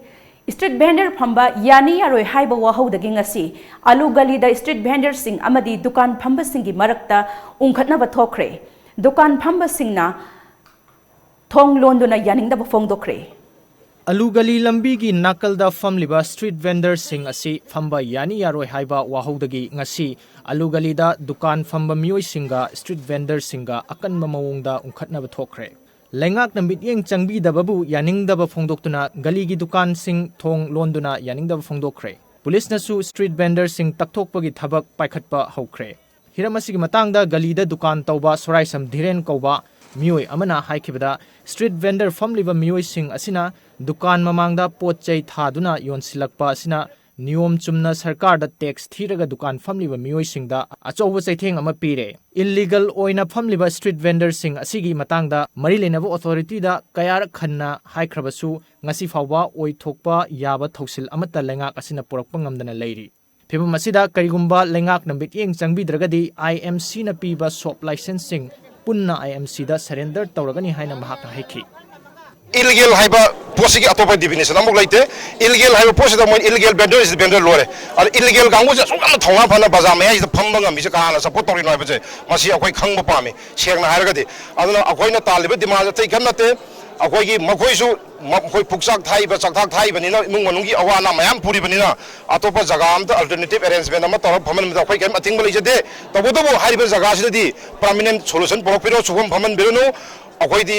ꯁ꯭ꯇ꯭ꯔꯤꯠ ꯚꯦꯟꯗꯔ ꯐꯝꯕ ꯌꯥꯅꯤ ꯌꯥꯔꯣꯏ ꯍꯥꯏꯕ ꯋꯥꯍꯧꯗꯒꯤ ꯉꯁꯤ ꯑꯂꯨ ꯒꯂꯤꯗ ꯁ꯭ꯇ꯭ꯔꯤꯠ ꯚꯦꯟꯗꯔꯁꯤꯡ ꯑꯃꯗꯤ ꯗꯨꯀꯥꯟ ꯐꯝꯕꯁꯤꯡꯒꯤ ꯃꯔꯛꯇ ꯎꯪꯈꯠꯅꯕ ꯊꯣꯛꯈ꯭ꯔꯦ꯫ ꯗꯨꯀꯥꯟ ꯐꯝꯕꯁꯤꯡꯅ ꯊꯣꯡ ꯂꯣꯟꯗꯨꯅ ꯌꯥꯅꯤꯡꯗꯕ ꯐꯣꯡꯗꯣꯛꯈ꯭ꯔꯦ꯫ ꯑꯂꯨ ꯒꯂꯤ ꯂꯝꯕꯤꯒꯤ ꯅꯥꯀꯜꯗ ꯐꯝꯂꯤꯕ ꯁ꯭ꯇ꯭ꯔꯤꯠ ꯚꯦꯟꯗꯔꯁꯤꯡ ꯑꯁꯤ ꯐꯝꯕ ꯌꯥꯅꯤ ꯌꯥꯔꯣꯏ ꯍꯥꯏꯕ ꯋꯥꯍꯧꯗꯒꯤ ꯉꯁꯤ ꯑꯂꯨ ꯒꯂꯤꯗ ꯗꯨꯀꯥꯟ ꯐꯝꯕ ꯃꯤꯑꯣꯏꯁꯤꯡꯒ ꯁ꯭ꯇ꯭ꯔꯤꯠ ꯚꯦꯟꯗꯔꯁꯤꯡꯒ ꯑꯀꯟꯕ ꯃꯑꯣꯡꯗ ꯎꯪꯈꯠꯅꯕ ꯊꯣꯛꯈ꯭ꯔꯦ꯫ ꯂꯩꯉꯥꯛꯅ ꯃꯤꯠꯌꯦꯡ ꯆꯪꯕꯤꯗꯕꯕꯨ ꯌꯥꯅꯤꯡꯗꯕ ꯐꯣꯡꯗꯣꯛꯇꯨꯅ ꯒꯂꯤꯒꯤ ꯗꯨꯀꯥꯟꯁꯤꯡ ꯊꯣꯡ ꯂꯣꯟꯗꯨꯅ ꯌꯥꯅꯤꯡꯗꯕ ꯐꯣꯡꯗꯣꯛꯈ꯭ꯔꯦ꯫ ꯄꯨꯂꯤꯁꯅꯁꯨ ꯁ꯭ꯇ꯭ꯔꯤꯠ ꯚꯦꯟꯗꯔꯁꯤꯡ ꯇꯛꯊꯣꯛꯄꯒꯤ ꯊꯕꯛ ꯄꯥꯏꯈꯠꯄ ꯍꯧꯈ꯭ꯔꯦ꯫ ꯍꯤꯔꯝ ꯑꯁꯤꯒꯤ ꯃꯇꯥꯡꯗ ꯒꯂꯤꯗ ꯗꯨꯀꯥꯟ ꯇꯧꯕ ꯁꯣꯔꯥꯏꯁꯝ ꯙꯤꯔꯦꯟ ꯀꯧꯕ ꯃꯤꯑꯣꯏ ꯑꯃꯅ ꯍꯥꯏꯈꯤꯕꯗ, ꯁ꯭ꯇ꯭ꯔꯤꯠ ꯚꯦꯟꯗꯔ ꯐꯝꯂꯤꯕ ꯃꯤꯑꯣꯏꯁꯤꯡ ꯑꯁꯤꯅ ꯗꯨꯀꯥꯟ ꯃꯃꯥꯡꯗ ꯄꯣꯠ ꯆꯩ ꯊꯥꯗꯨꯅ ꯌꯣꯟꯁꯤꯜꯂꯛꯄ ꯑꯁꯤꯅ ꯅꯤꯌꯣꯝ ꯆꯨꯝꯅ ꯁꯔꯀꯥꯔꯗ ꯇꯦꯛꯁ ꯊꯤꯔꯒ ꯗꯨꯀꯥꯟ ꯐꯝꯂꯤꯕ ꯃꯤꯑꯣꯏꯁꯤꯡꯗ ꯑꯆꯧꯕ ꯆꯩꯊꯦꯡ ꯑꯃ ꯄꯤꯔꯦ꯫ ꯏꯜꯂꯤꯒꯜ ꯑꯣꯏꯅ ꯐꯝꯂꯤꯕ ꯁ꯭ꯇ꯭ꯔꯤꯠ ꯚꯦꯟꯗꯔꯁꯤꯡ ꯑꯁꯤꯒꯤ ꯃꯇꯥꯡꯗ ꯃꯔꯤ ꯂꯩꯅꯕ ꯑꯣꯊꯣꯔꯤꯇꯤꯗ ꯀꯌꯥꯔꯛ ꯍꯟꯅ ꯍꯥꯏꯈ꯭ꯔꯕꯁꯨ, ꯉꯁꯤ ꯐꯥꯎꯕ ꯑꯣꯏꯊꯣꯛꯄ ꯌꯥꯕ ꯊꯧꯁꯤꯜ ꯑꯃꯠꯇ ꯂꯩꯉꯥꯛ ꯑꯁꯤꯅ ꯄꯨꯔꯛꯄ ꯉꯝꯗꯅ ꯂꯩꯔꯤ꯫ ꯐꯤꯚꯝ ꯑꯁꯤꯗ ꯀꯔꯤꯒꯨꯝꯕ ꯂꯩꯉꯥꯛꯅ ꯃꯤꯠꯌꯦꯡ ꯆꯪꯕꯤꯗ꯭ꯔꯒꯗꯤ, ꯑꯥꯏ ꯑꯦꯝ ꯁꯤꯅ ꯄꯤꯕ ꯁꯣꯞ ꯂꯥꯏꯁꯦꯟꯁꯁꯤꯡ ꯄꯨꯟꯅ ꯑꯥꯏ ꯑꯦꯝ ꯁꯤꯗ ꯁꯔꯦꯟꯗꯔ ꯇꯧꯔꯒꯅꯤ ꯍꯥꯏꯅ ꯃꯍꯥꯛꯅ ꯍꯥꯏꯈꯤ꯫ ꯏꯂꯤꯒꯦꯜ ꯍꯥꯏꯕ ꯄꯣꯠꯁꯤꯒꯤ ꯑꯇꯣꯞꯄ ꯗꯤꯐꯤꯅꯤꯁꯟ ꯑꯃꯨꯛ ꯂꯩꯇꯦ꯫ ꯏꯂꯤꯒꯦꯜ ꯍꯥꯏꯕ ꯄꯣꯠꯁꯤꯗ ꯃꯣꯏ ꯏꯂꯤꯒꯦꯜ ꯚꯦꯟꯗꯔ ꯏꯁ ꯚꯦꯟꯗꯔ ꯂꯣꯏꯔꯦ꯫ ꯑꯗ ꯏꯂꯤꯒꯦꯜ ꯀꯥꯡꯕꯨꯁꯦ ꯑꯁꯨꯛ ꯌꯥꯝꯅ ꯊꯧꯅꯥ ꯐꯅ ꯕꯖꯥꯔ ꯃꯌꯥꯏꯁꯤꯗ ꯐꯝꯕ ꯉꯝꯃꯤꯁꯦ ꯀꯅꯥꯅ ꯁꯞꯄꯣꯔꯠ ꯇꯧꯔꯤꯅꯣ ꯍꯥꯏꯕꯁꯦ ꯃꯁꯤ ꯑꯩꯈꯣꯏ ꯈꯪꯕ ꯄꯥꯝꯃꯤ꯫ ꯁꯦꯡꯅ ꯍꯥꯏꯔꯒꯗꯤ, ꯑꯗꯨꯅ ꯑꯩꯈꯣꯏꯅ ꯇꯥꯜꯂꯤꯕ ꯗꯤꯃꯥꯟꯁꯦ ꯑꯇꯩ ꯀꯔꯤꯝ ꯅꯠꯇꯦ꯫ ꯑꯩꯈꯣꯏꯒꯤ ꯃꯈꯣꯏꯁꯨ ꯃ-, ꯑꯩꯈꯣꯏ ꯄꯨꯛꯆꯥꯛ ꯊꯥꯛꯏꯕ, ꯆꯥꯛꯊꯥꯛ ꯊꯥꯛꯏꯕꯅꯤꯅ, ꯏꯃꯨꯡ ꯃꯅꯨꯡꯒꯤ ꯑꯋꯥ ꯑꯅꯥ ꯃꯌꯥꯝ ꯄꯨꯔꯤꯕꯅꯤꯅ, ꯑꯇꯣꯞꯄ ꯖꯒꯥ ꯑꯝꯇ ꯑꯜꯇꯔꯅꯦꯇꯤꯚ ꯑꯦꯔꯦꯟꯖꯃꯦꯟ ꯑꯃ ꯇꯧꯔꯒ ꯐꯝꯍꯟꯕꯗ ꯑꯩꯈꯣꯏ ꯀꯔꯤꯝ ꯑꯊꯤꯡꯕ ꯂꯩꯖꯗꯦ꯫ ꯇꯧꯕꯇꯕꯨ ꯍꯥꯏꯔꯤꯕ ꯖꯒꯥꯁꯤꯗꯗꯤ ꯄꯔꯃꯤꯅꯦꯟ ꯁꯣꯂꯨꯁꯟ ꯄꯨꯔꯛꯄꯤꯔꯣ, ꯁꯨꯐꯝ ꯐꯝꯍꯟꯕꯤꯔꯨꯅꯨ꯫ ꯑꯩꯈꯣꯏꯗꯤ,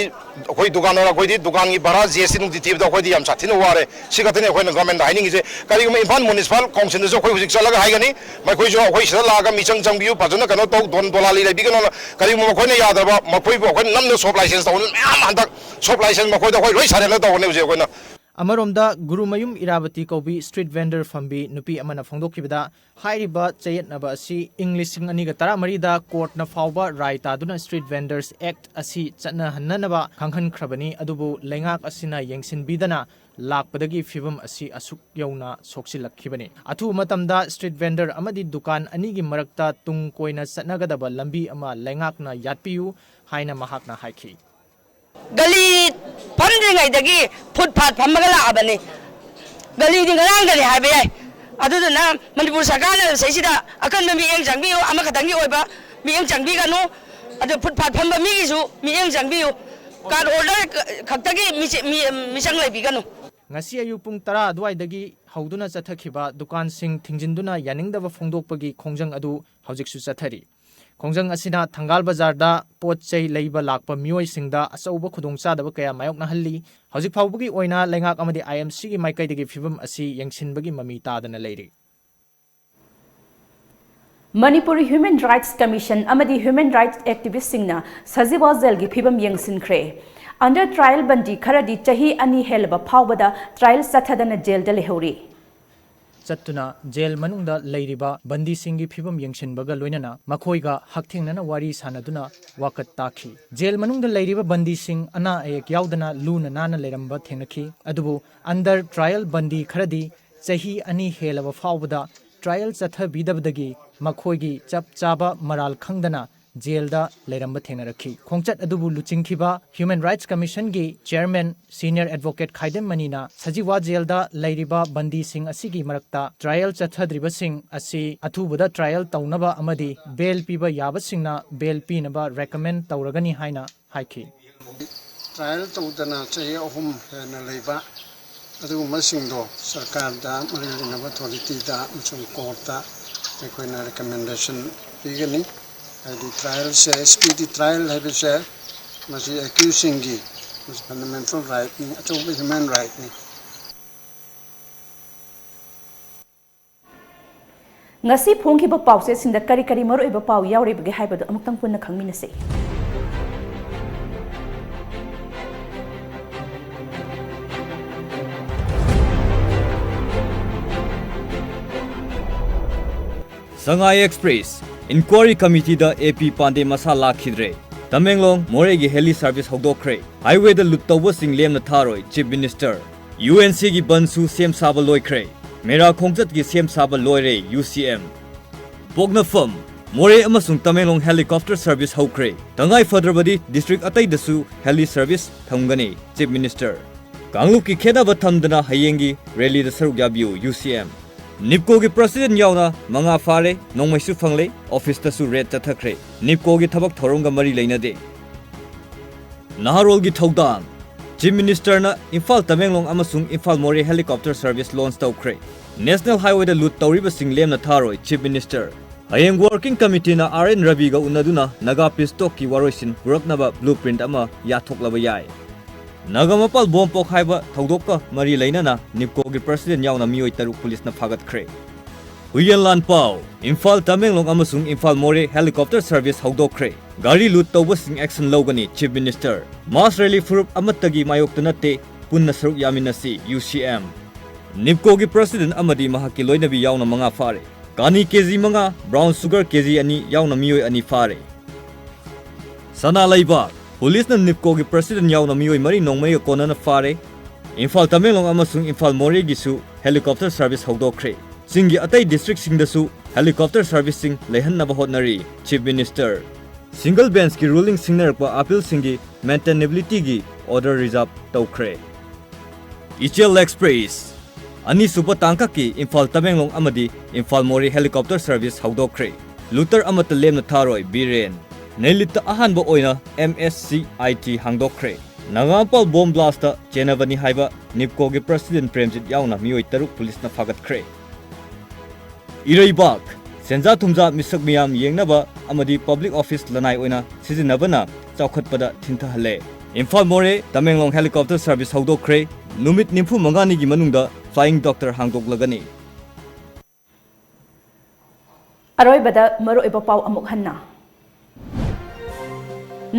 ꯑꯩꯈꯣꯏ ꯗꯨꯀꯥꯟꯗꯥꯔ, ꯑꯩꯈꯣꯏꯗꯤ ꯗꯨꯀꯥꯟꯒꯤ ꯚꯔꯥ, ꯖꯤ ꯑꯦꯁ ꯇꯤ ꯅꯨꯡꯇꯤ ꯊꯤꯕꯗ ꯑꯩꯈꯣꯏꯗꯤ ꯌꯥꯝ ꯁꯥꯊꯤꯅ ꯋꯥꯔꯦ꯫ ꯁꯤ ꯈꯛꯇꯅꯤ ꯑꯩꯈꯣꯏꯅ ꯒꯚꯔꯟꯃꯦꯟꯗ ꯍꯥꯏꯅꯤꯡꯉꯤꯁꯦ꯫ ꯀꯔꯤꯒꯨꯝꯕ ꯏꯝꯐꯥꯜ ꯃ꯭ꯌꯨꯅꯤꯁꯤꯄꯥꯜ ꯀꯥꯎꯟꯁꯤꯜꯗꯁꯨ ꯑꯩꯈꯣꯏ ꯍꯧꯖꯤꯛ ꯆꯠꯂꯒ ꯍꯥꯏꯒꯅꯤ, ꯃꯈꯣꯏꯁꯨ ꯑꯩꯈꯣꯏ ꯁꯤꯗ ꯂꯥꯛꯑꯒ ꯃꯤꯆꯪ ꯆꯪꯕꯤꯌꯨ, ꯐꯖꯅ ꯀꯩꯅꯣ ꯇꯧ, ꯗꯣꯟ ꯗꯣꯂꯥꯂꯤ ꯂꯩꯕꯤꯒꯅꯣꯅ꯫ ꯀꯔꯤꯒꯨꯝꯕ ꯃꯈꯣꯏꯅ ꯌꯥꯗ꯭ꯔꯕ, ꯃꯈꯣꯏꯕꯨ ꯑꯩꯈꯣꯏꯅ ꯅꯝꯅ ꯁꯣꯞ ꯂꯥꯏꯁꯦꯟꯁ ꯇꯧꯕ ꯃꯌꯥꯝ ꯍꯟꯗꯛ ꯁꯣꯞ ꯂꯥꯏꯁꯦꯟꯁ ꯃꯈꯣꯏꯗ ꯑꯩꯈꯣꯏ ꯂꯣꯏ ꯁꯔꯦꯟꯗꯔ ꯇꯧꯒꯅꯤ ꯍꯧꯖꯤꯛ ꯑꯩꯈꯣꯏꯅ꯫ ꯑꯃꯔꯣꯝꯗ, ꯒꯨꯔꯨꯃꯌꯨꯝ ꯏꯔꯥꯕꯇꯤ ꯀꯧꯕꯤ ꯁ꯭ꯇ꯭ꯔꯤꯠ ꯚꯦꯟꯗꯔ ꯐꯝꯕꯤ ꯅꯨꯄꯤ ꯑꯃꯅ ꯐꯣꯡꯗꯣꯛꯈꯤꯕꯗ, ꯍꯥꯏꯔꯤꯕ ꯆꯌꯦꯠꯅꯕ ꯑꯁꯤ ꯏꯪ ꯂꯤꯁꯤꯡ ꯑꯅꯤꯒ ꯇꯔꯥꯃꯔꯤꯗ ꯀꯣꯔꯠꯅ ꯐꯥꯎꯕ ꯔꯥꯏ ꯇꯥꯗꯨꯅ ꯁ꯭ꯇ꯭ꯔꯤꯠ ꯚꯦꯟꯗꯔꯁ ꯑꯦꯛꯠ ꯑꯁꯤ ꯆꯠꯅꯍꯟꯅꯅꯕ ꯈꯪꯍꯟꯈ꯭ꯔꯕꯅꯤ, ꯑꯗꯨꯕꯨ ꯂꯩꯉꯥꯛ ꯑꯁꯤꯅ ꯌꯦꯡꯁꯤꯟꯕꯤꯗꯅ ꯂꯥꯛꯄꯗꯒꯤ ꯐꯤꯚꯝ ꯑꯁꯤ ꯑꯁꯨꯛ ꯌꯧꯅ ꯁꯣꯛꯆꯤꯜꯂꯛꯈꯤꯕꯅꯤ꯫ ꯑꯊꯨꯕ ꯃꯇꯝꯗ ꯁ꯭ꯇ꯭ꯔꯤꯠ ꯚꯦꯟꯗꯔ ꯑꯃꯗꯤ ꯗꯨꯀꯥꯟ ꯑꯅꯤꯒꯤ ꯃꯔꯛꯇ ꯇꯨꯡ ꯀꯣꯏꯅ ꯆꯠꯅꯒꯗꯕ ꯂꯝꯕꯤ ꯑꯃ ꯂꯩꯉꯥꯛꯅ ꯌꯥꯠꯄꯤꯌꯨ ꯍꯥꯏꯅ ꯃꯍꯥꯛꯅ ꯍꯥꯏꯈꯤ꯫ ꯒꯂꯤ ꯐꯝꯗ꯭ꯔꯤꯉꯩꯗꯒꯤ ꯐꯨꯠ ꯐꯥꯠ ꯐꯝꯃꯒ ꯂꯥꯛꯑꯕꯅꯤ꯫ ꯒꯂꯤꯗꯤ ꯉꯔꯥꯡꯗꯅꯤ ꯍꯥꯏꯕ ꯌꯥꯏ꯫ ꯑꯗꯨꯗꯨꯅ ꯃꯅꯤꯄꯨꯔ ꯁꯔꯀꯥꯔꯅ ꯁꯤꯗꯩꯁꯤꯗ ꯑꯀꯟꯕ ꯃꯤꯠꯌꯦꯡ ꯆꯪꯕꯤꯌꯨ, ꯑꯃꯈꯛꯇꯪꯒꯤ ꯑꯣꯏꯕ ꯃꯤꯠꯌꯦꯡ ꯆꯪꯕꯤꯒꯅꯨ꯫ ꯑꯗꯨ ꯐꯨꯠ ꯐꯥꯠ ꯐꯝꯕ ꯃꯤꯒꯤꯁꯨ ꯃꯤꯠꯌꯦꯡ ꯆꯪꯕꯤꯌꯨ꯫ ꯀꯥꯔꯠ ꯍꯣꯜꯗꯔ ꯈꯛꯇꯒꯤ ꯃꯤꯆ-, ꯃꯤ-, ꯃꯤꯆꯪ ꯂꯩꯕꯤꯒꯅꯨ꯫ ꯉꯁꯤ ꯑꯌꯨꯛ ꯄꯨꯡ ꯇꯔꯥ ꯑꯗꯨꯋꯥꯏꯗꯒꯤ ꯍꯧꯗꯨꯅ ꯆꯠꯊꯈꯤꯕ ꯗꯨꯀꯥꯟꯁꯤꯡ ꯊꯤꯡꯖꯤꯟꯗꯨꯅ ꯌꯥꯅꯤꯡꯗꯕ ꯐꯣꯡꯗꯣꯛꯄꯒꯤ ꯈꯣꯡꯖꯪ ꯑꯗꯨ ꯍꯧꯖꯤꯛꯁꯨ ꯆꯠꯊꯔꯤ꯫ ꯈꯣꯡꯖꯪ ꯑꯁꯤꯅ ꯊꯪꯒꯥꯜ ꯕꯖꯥꯔꯗ ꯄꯣꯠ ꯆꯩ ꯂꯩꯕ ꯂꯥꯛꯄ ꯃꯤꯑꯣꯏꯁꯤꯡꯗ ꯑꯆꯧꯕ ꯈꯨꯗꯣꯡꯆꯥꯗꯕ ꯀꯌꯥ ꯃꯥꯌꯣꯛꯅꯍꯜꯂꯤ꯫ ꯍꯧꯖꯤꯛ ꯐꯥꯎꯕꯒꯤ ꯑꯣꯏꯅ ꯂꯩꯉꯥꯛ ꯑꯃꯗꯤ ꯑꯥꯏ ꯑꯦꯝ ꯁꯤꯒꯤ ꯃꯥꯏꯀꯩꯗꯒꯤ ꯐꯤꯚꯝ ꯑꯁꯤ ꯌꯦꯡꯁꯤꯟꯕꯒꯤ ꯃꯃꯤ ꯇꯥꯗꯅ ꯂꯩꯔꯤ꯫ Manipur Human Rights Commission ꯑꯃꯗꯤ human rights activistꯁꯤꯡꯅ ꯁꯖꯤꯋꯥ ꯖꯦꯜꯒꯤ ꯐꯤꯕꯝ ꯌꯦꯡꯁꯤꯟꯈ꯭ꯔꯦ꯫ Under trial ꯕꯟꯗꯤ ꯈꯔꯗꯤ ꯆꯍꯤ ꯑꯅꯤ ꯍꯦꯜꯂꯕ ꯐꯥꯎꯕꯗ trial ꯆꯠꯊꯗꯅ ꯖꯦꯜꯗ ꯂꯩꯍꯧꯔꯤ꯫ ꯆꯠꯇꯨꯅ ꯖꯦꯜ ꯃꯅꯨꯡꯗ ꯂꯩꯔꯤꯕ ꯕꯟꯗꯤꯁꯤꯡꯒꯤ ꯐꯤꯕꯝ ꯌꯦꯡꯁꯤꯟꯕꯒ ꯂꯣꯏꯅꯅ ꯃꯈꯣꯏꯒ ꯍꯛꯊꯦꯡꯅꯅ ꯋꯥꯔꯤ ꯁꯥꯅꯗꯨꯅ ꯋꯥꯀꯠ ꯇꯥꯈꯤ꯫ ꯖꯦꯜ ꯃꯅꯨꯡꯗ ꯂꯩꯔꯤꯕ ꯕꯟꯗꯤꯁꯤꯡ ꯑꯅꯥ ꯑꯌꯦꯛ ꯌꯥꯎꯗꯅ ꯂꯨꯅ ꯅꯥꯟꯅ ꯂꯩꯔꯝꯕ ꯊꯦꯡꯅꯈꯤ꯫ ꯑꯗꯨꯕꯨ under trial ꯕꯟꯗꯤ ꯈꯔꯗꯤ ꯆꯍꯤ ꯑꯅꯤ ꯍꯦꯜꯂꯕ ꯐꯥꯎꯕꯗ trial ꯆꯠꯊꯕꯤꯗꯕꯗꯒꯤ ꯃꯈꯣꯏꯒꯤ ꯆꯞ ꯆꯥꯕ ꯃꯔꯥꯜ ꯈꯪꯗꯅ ꯖꯦꯜꯗ ꯂꯩꯔꯝꯕ ꯊꯦꯡꯅꯔꯛꯈꯤ꯫ ꯈꯣꯡꯆꯠ ꯑꯗꯨꯕꯨ ꯂꯨꯆꯤꯡꯈꯤꯕ Human Rights Commissionꯒꯤ chairman senior advocate ꯈꯥꯏꯗꯦꯝ ꯃꯅꯤꯅ ꯁꯖꯤꯋꯥ ꯖꯦꯜꯗ ꯂꯩꯔꯤꯕ ꯕꯟꯗꯤꯁꯤꯡ ꯑꯁꯤꯒꯤ ꯃꯔꯛꯇ trial ꯆꯠꯊꯗ꯭ꯔꯤꯕꯁꯤꯡ ꯑꯁꯤ ꯑꯊꯨꯕꯗ trial ꯇꯧꯅꯕ ꯑꯃꯗꯤ bail ꯄꯤꯕ ꯌꯥꯕꯁꯤꯡꯅ bail ꯄꯤꯅꯕ recommend ꯇꯧꯔꯒꯅꯤ ꯍꯥꯏꯅ ꯍꯥꯏꯈꯤ꯫ Trial ꯇꯧꯗꯅ ꯆꯍꯤ ꯑꯍꯨꯝ ꯍꯦꯟꯅ ꯂꯩꯕ ꯑꯗꯨꯒꯨꯝꯕꯁꯤꯡꯗꯣ ꯁꯔꯀꯥꯔꯗ, ꯃꯔꯤ ꯂꯩꯅꯕ authorityꯗ ꯑꯃꯁꯨꯡ courtꯇ ꯑꯩꯈꯣꯏꯅ recommendation ꯄꯤꯒꯅꯤ꯫ ꯍꯥꯏꯗꯤ trialꯁꯦ, speedy trial ꯍꯥꯏꯕꯁꯦ ꯃꯁꯤ accusedꯁꯤꯡꯒꯤ ꯃꯁꯤ fundamental rightꯅꯤ, ꯑꯆꯧꯕ human rightꯅꯤ꯫ ꯉꯁꯤ ꯐꯣꯡꯈꯤꯕ ꯄꯥꯎꯆꯦꯁꯤꯡꯗ ꯀꯔꯤ ꯀꯔꯤ ꯃꯔꯨꯑꯣꯏꯕ ꯄꯥꯎ ꯌꯥꯎꯔꯤꯕꯒꯦ ꯍꯥꯏꯕꯗꯨ ꯑꯃꯨꯛꯇꯪ ꯄꯨꯟꯅ ꯈꯪꯃꯤꯟꯅꯁꯤ꯫ Sangai Express, Inquiry Committeeꯗ A P ꯄꯥꯟꯗꯦ ꯃꯁꯥ ꯂꯥꯛꯈꯤꯗ꯭ꯔꯦ꯫ ꯇꯃꯦꯡꯂꯣꯡ ꯃꯣꯔꯦꯒꯤ heli service ꯍꯧꯗꯣꯛꯈ꯭ꯔꯦ꯫ Highwayꯗ ꯂꯨꯠ ꯇꯧꯕꯁꯤꯡ ꯂꯦꯝꯅ ꯊꯥꯔꯣꯏ, Chief Minister꯫ UNCꯒꯤ ꯕꯟꯁꯨ ꯁꯦꯝ ꯁꯥꯕ ꯂꯣꯏꯈ꯭ꯔꯦ꯫ ꯃꯦꯔꯥ ꯈꯣꯡꯆꯠꯀꯤ ꯁꯦꯝ ꯁꯥꯕ ꯂꯣꯏꯔꯦ, UCM꯫ ꯄꯣꯛꯅꯐꯝ, ꯃꯣꯔꯦ ꯑꯃꯁꯨꯡ ꯇꯃꯦꯡꯂꯣꯡ helicopter service ꯍꯧꯈ꯭ꯔꯦ꯫ ꯇꯉꯥꯏ ꯐꯗ꯭ꯔꯕꯗꯤ district ꯑꯇꯩꯗꯁꯨ heli service ꯊꯝꯒꯅꯤ, Chief Minister꯫ ꯀꯥꯡꯂꯨꯞꯀꯤ ꯈꯦꯠꯅꯕ ꯊꯝꯗꯅ ꯍꯌꯦꯡꯒꯤ rallyꯗ ꯁꯔꯨꯛ ꯌꯥꯕꯤꯌꯨ, UCM꯫ NEEPCOꯒꯤ president ꯌꯥꯎꯅ ꯃꯉꯥ ꯐꯥꯔꯦ, ꯅꯣꯡꯃꯩꯁꯨ ꯐꯪꯂꯦ, officeꯇꯁꯨ raid ꯆꯠꯊꯈ꯭ꯔꯦ꯫ NEEPCOꯒꯤ ꯊꯕꯛ ꯊꯧꯔꯝꯒ ꯃꯔꯤ ꯂꯩꯅꯗꯦ꯫ ꯅꯍꯥꯔꯣꯜꯒꯤ ꯊꯧꯗꯥꯡ꯫ Chief Ministerꯅ ꯏꯝꯐꯥꯜ ꯇꯃꯦꯡꯂꯣꯡ ꯑꯃꯁꯨꯡ ꯏꯝꯐꯥꯜ ꯃꯣꯔꯦ helicopter service launch ꯇꯧꯈ꯭ꯔꯦ꯫ National Highwayꯗ ꯂꯨꯠ ꯇꯧꯔꯤꯕꯁꯤꯡ ꯂꯦꯝꯅ ꯊꯥꯔꯣꯏ, Chief Minister꯫ ꯍꯌꯦꯡ working committeeꯅ R N ꯔꯕꯤꯒ ꯎꯅꯗꯨꯅ Naga peace talkꯀꯤ ꯋꯥꯔꯣꯏꯁꯤꯟ ꯄꯨꯔꯛꯅꯕ blueprint ꯑꯃ ꯌꯥꯊꯣꯛꯂꯕ ꯌꯥꯏ꯫ ꯅꯥꯒꯥꯃꯄꯥꯜ ꯕꯣꯝ ꯄꯣꯈꯥꯏꯕ ꯊꯧꯗꯣꯛꯀ ꯃꯔꯤ ꯂꯩꯅꯅ NEEPCOꯒꯤ president ꯌꯥꯎꯅ ꯃꯤꯑꯣꯏ ꯇꯔꯨꯛ ꯄꯨꯂꯤꯁꯅ ꯐꯥꯒꯠꯈ꯭ꯔꯦ꯫ ꯍꯨꯏꯌꯦꯟ ꯂꯥꯟ ꯄꯥꯎ꯫ ꯏꯝꯐꯥꯜ ꯇꯃꯦꯡꯂꯣꯡ ꯑꯃꯁꯨꯡ ꯏꯝꯐꯥꯜ ꯃꯣꯔꯦ helicopter service ꯍꯧꯗꯣꯛꯈ꯭ꯔꯦ꯫ ꯒꯥꯔꯤ ꯂꯨꯠ ꯇꯧꯕꯁꯤꯡ action ꯂꯧꯒꯅꯤ, Chief Minister꯫ Mass rally ꯐꯨꯔꯨꯞ ꯑꯃꯠꯇꯒꯤ ꯃꯥꯌꯣꯛꯇ ꯅꯠꯇꯦ, ꯄꯨꯟꯅ ꯁꯔꯨꯛ ꯌꯥꯃꯤꯟꯅꯁꯤ, UCM꯫ NEEPCOꯒꯤ president ꯑꯃꯗꯤ ꯃꯍꯥꯛꯀꯤ ꯂꯣꯏꯅꯕꯤ ꯌꯥꯎꯅ ꯃꯉꯥ ꯐꯥꯔꯦ꯫ ꯀꯥꯅꯤ KG ꯃꯉꯥ, brown sugar KG ꯑꯅꯤ ꯌꯥꯎꯅ ꯃꯤꯑꯣꯏ ꯑꯅꯤ ꯐꯥꯔꯦ꯫ ꯁꯅꯥ ꯂꯩꯕꯥꯛ꯫ ꯄꯨꯂꯤꯁꯅ NEEPCOꯒꯤ president ꯌꯥꯎꯅ ꯃꯤꯑꯣꯏ ꯃꯔꯤ ꯅꯣꯡꯃꯩꯒ ꯀꯣꯟꯅꯅ ꯐꯥꯔꯦ꯫ ꯏꯝꯐꯥꯜ ꯇꯃꯦꯡꯂꯣꯡ ꯑꯃꯁꯨꯡ ꯏꯝꯐꯥꯜ ꯃꯣꯔꯦꯒꯤꯁꯨ helicopter service ꯍꯧꯗꯣꯛꯈ꯭ꯔꯦ꯫ ꯆꯤꯡꯒꯤ ꯑꯇꯩ districtꯁꯤꯡꯗꯁꯨ helicopter serviceꯁꯤꯡ ꯂꯩꯍꯟꯅꯕ ꯍꯣꯠꯅꯔꯤ, Chief Minister꯫ Single benchꯀꯤ ruling ꯁꯤꯡꯅꯔꯛꯄ appealꯁꯤꯡꯒꯤ maintainabilityꯒꯤ order reserve ꯇꯧꯈ꯭ꯔꯦ꯫ ꯏꯆꯦꯜ Express꯫ ꯑꯅꯤꯁꯨꯕ ꯇꯥꯡꯀꯛꯀꯤ ꯏꯝꯐꯥꯜ ꯇꯃꯦꯡꯂꯣꯡ ꯑꯃꯗꯤ ꯏꯝꯐꯥꯜ ꯃꯣꯔꯦ helicopter service ꯍꯧꯗꯣꯛꯈ꯭ꯔꯦ꯫ Looter ꯑꯃꯠꯇ ꯂꯦꯝꯅ ꯊꯥꯔꯣꯏ, ꯕꯤꯔꯦꯟ꯫ ꯅꯩꯂꯤꯠꯇ ꯑꯍꯥꯟꯕ ꯑꯣꯏꯅ MSCIT ꯍꯥꯡꯗꯣꯛꯈ꯭ꯔꯦ꯫ ꯅꯒꯥꯝꯄꯥꯜ bomb blastꯇ ꯆꯦꯟꯅꯕꯅꯤ ꯍꯥꯏꯕ NEEPCOꯒꯤ president ꯄ꯭ꯔꯦꯝꯖꯤꯠ ꯌꯥꯎꯅ ꯃꯤꯑꯣꯏ ꯇꯔꯨꯛ ꯄꯨꯂꯤꯁꯅ ꯐꯥꯒꯠꯈ꯭ꯔꯦ꯫ ꯏꯔꯩꯕꯥꯛ꯫ ꯁꯦꯟꯖꯥ ꯊꯨꯝꯖꯥ ꯃꯤꯁꯛ ꯃꯤꯌꯥꯝ ꯌꯦꯡꯅꯕ ꯑꯃꯗꯤ public office ꯂꯅꯥꯏ ꯑꯣꯏꯅ ꯁꯤꯖꯤꯟꯅꯕꯅ ꯆꯥꯎꯈꯠꯄꯗ ꯊꯤꯟꯊꯍꯜꯂꯦ꯫ ꯏꯝꯐꯥꯜ ꯃꯣꯔꯦ ꯇꯃꯦꯡꯂꯣꯡ helicopter service ꯍꯧꯗꯣꯛꯈ꯭ꯔꯦ꯫ ꯅꯨꯃꯤꯠ ꯅꯤꯐꯨ ꯃꯉꯥꯅꯤꯒꯤ ꯃꯅꯨꯡꯗ flying doctor ꯍꯥꯡꯗꯣꯛꯂꯒꯅꯤ꯫ ꯑꯔꯣꯏꯕꯗ ꯃꯔꯨꯑꯣꯏꯕ ꯄꯥꯎ ꯑꯃꯨꯛ ꯍꯟꯅ꯫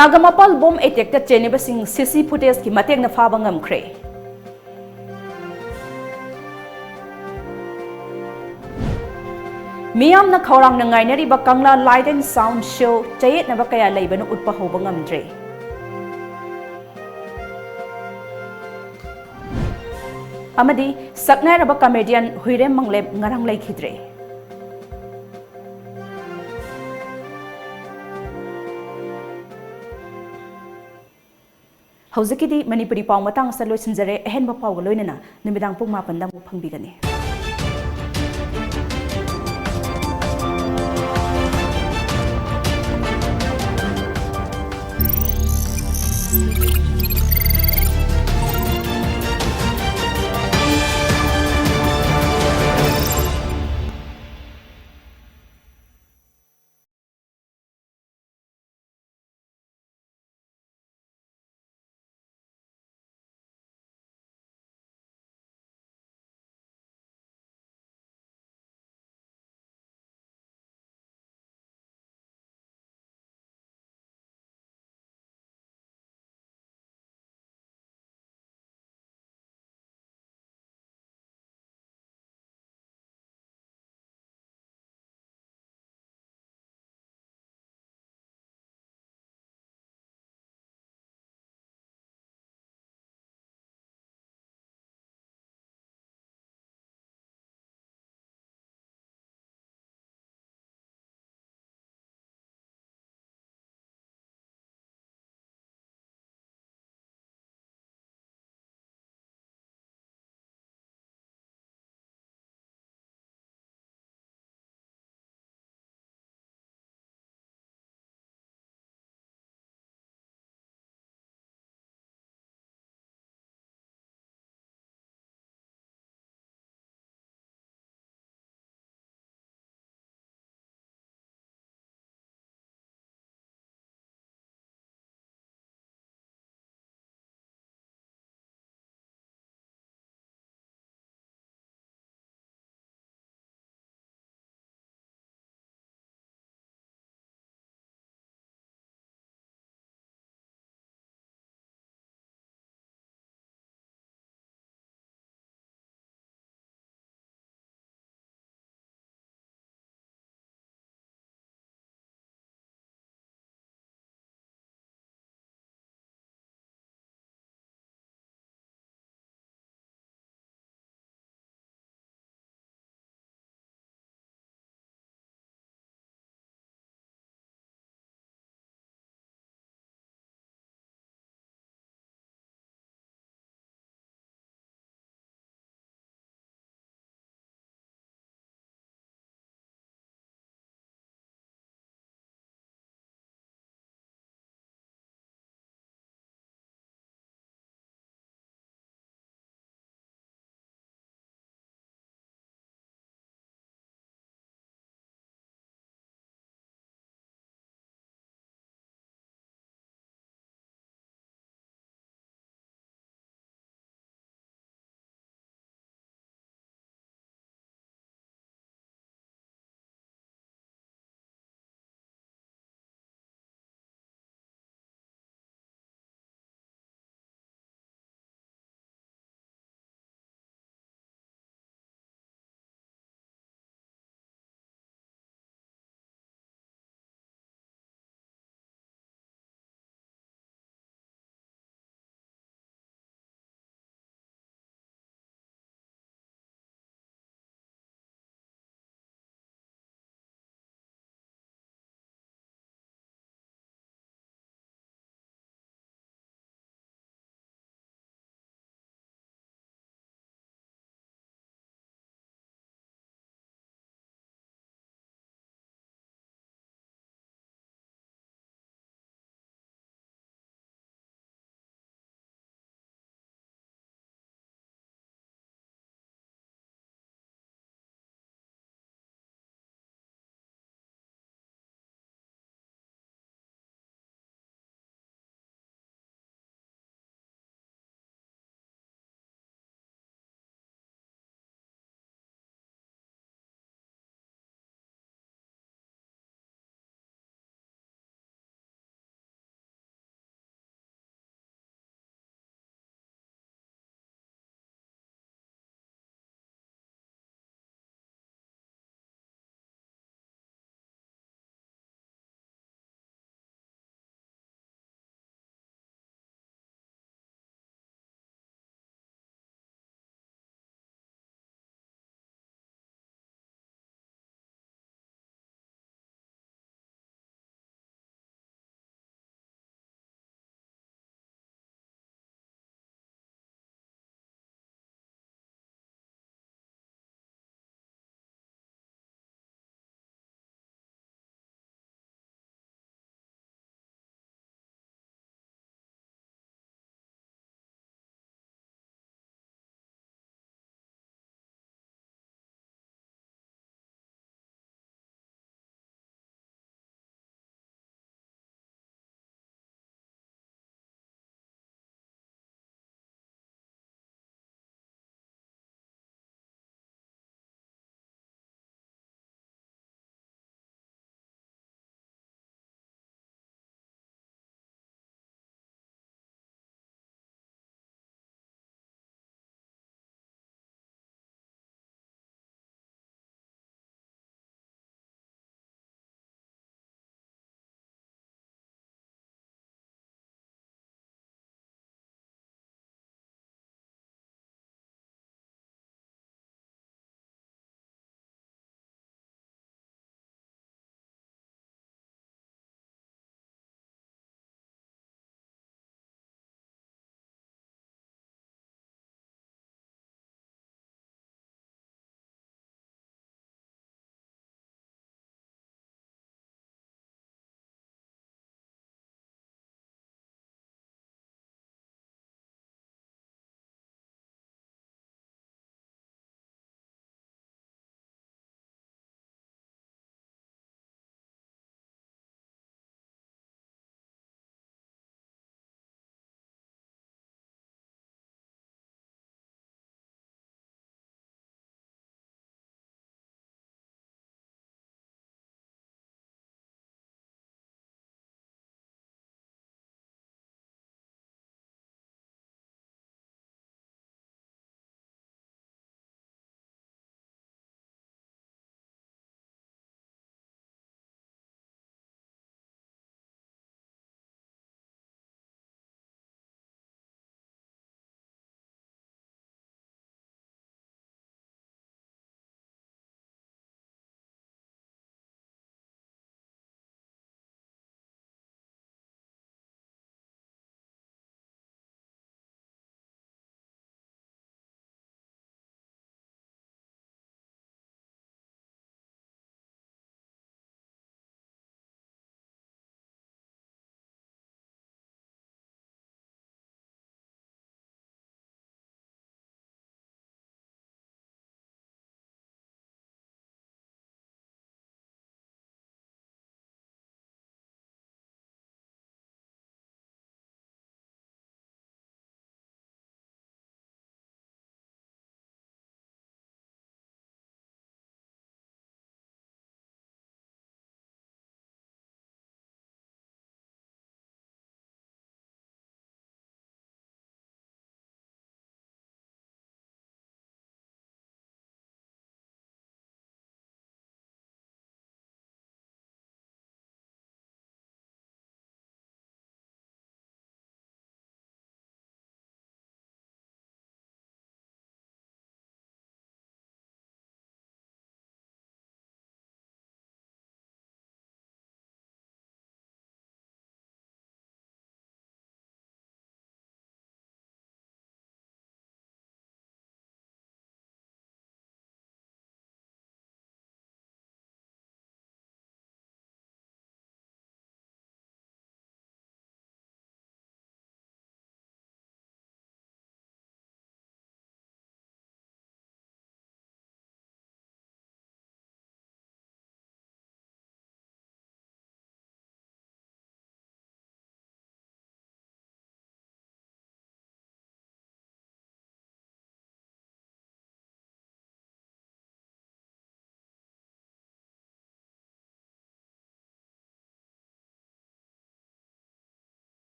ꯅꯥꯒꯥꯃꯄꯥꯜ bomb attackꯇ ꯆꯦꯟꯅꯕꯁꯤꯡ CC footageꯀꯤ ꯃꯇꯦꯡꯅ ꯐꯥꯕ ꯉꯝꯈ꯭ꯔꯦ꯫ ꯃꯤꯌꯥꯝꯅ ꯈꯧꯔꯥꯡꯅ ꯉꯥꯏꯅꯔꯤꯕ ꯀꯪꯂꯥ Light and Sound Show ꯆꯌꯦꯠꯅꯕ ꯀꯌꯥ ꯂꯩꯕꯅ ꯎꯠꯄ ꯍꯧꯕ ꯉꯝꯗ꯭ꯔꯦ꯫ ꯑꯃꯗꯤ ꯁꯛꯅꯥꯏꯔꯕ comedian ꯍꯨꯏꯔꯦꯝ ꯃꯪꯂꯦꯞ ꯉꯔꯥꯡ ꯂꯩꯈꯤꯗ꯭ꯔꯦ꯫ ꯍꯧꯖꯤꯛꯀꯤꯗꯤ ꯃꯅꯤꯄꯨꯔꯤ ꯄꯥꯎ ꯃꯇꯥꯡ ꯑꯁꯤꯗ ꯂꯣꯏꯁꯤꯟꯖꯔꯦ꯫ ꯑꯍꯦꯟꯕ ꯄꯥꯎꯒ ꯂꯣꯏꯅꯅ ꯅꯨꯃꯤꯗꯥꯡ ꯄꯨꯡ ꯃꯥꯄꯟꯗ ꯑꯃꯨꯛ ꯐꯪꯕꯤꯒꯅꯤ꯫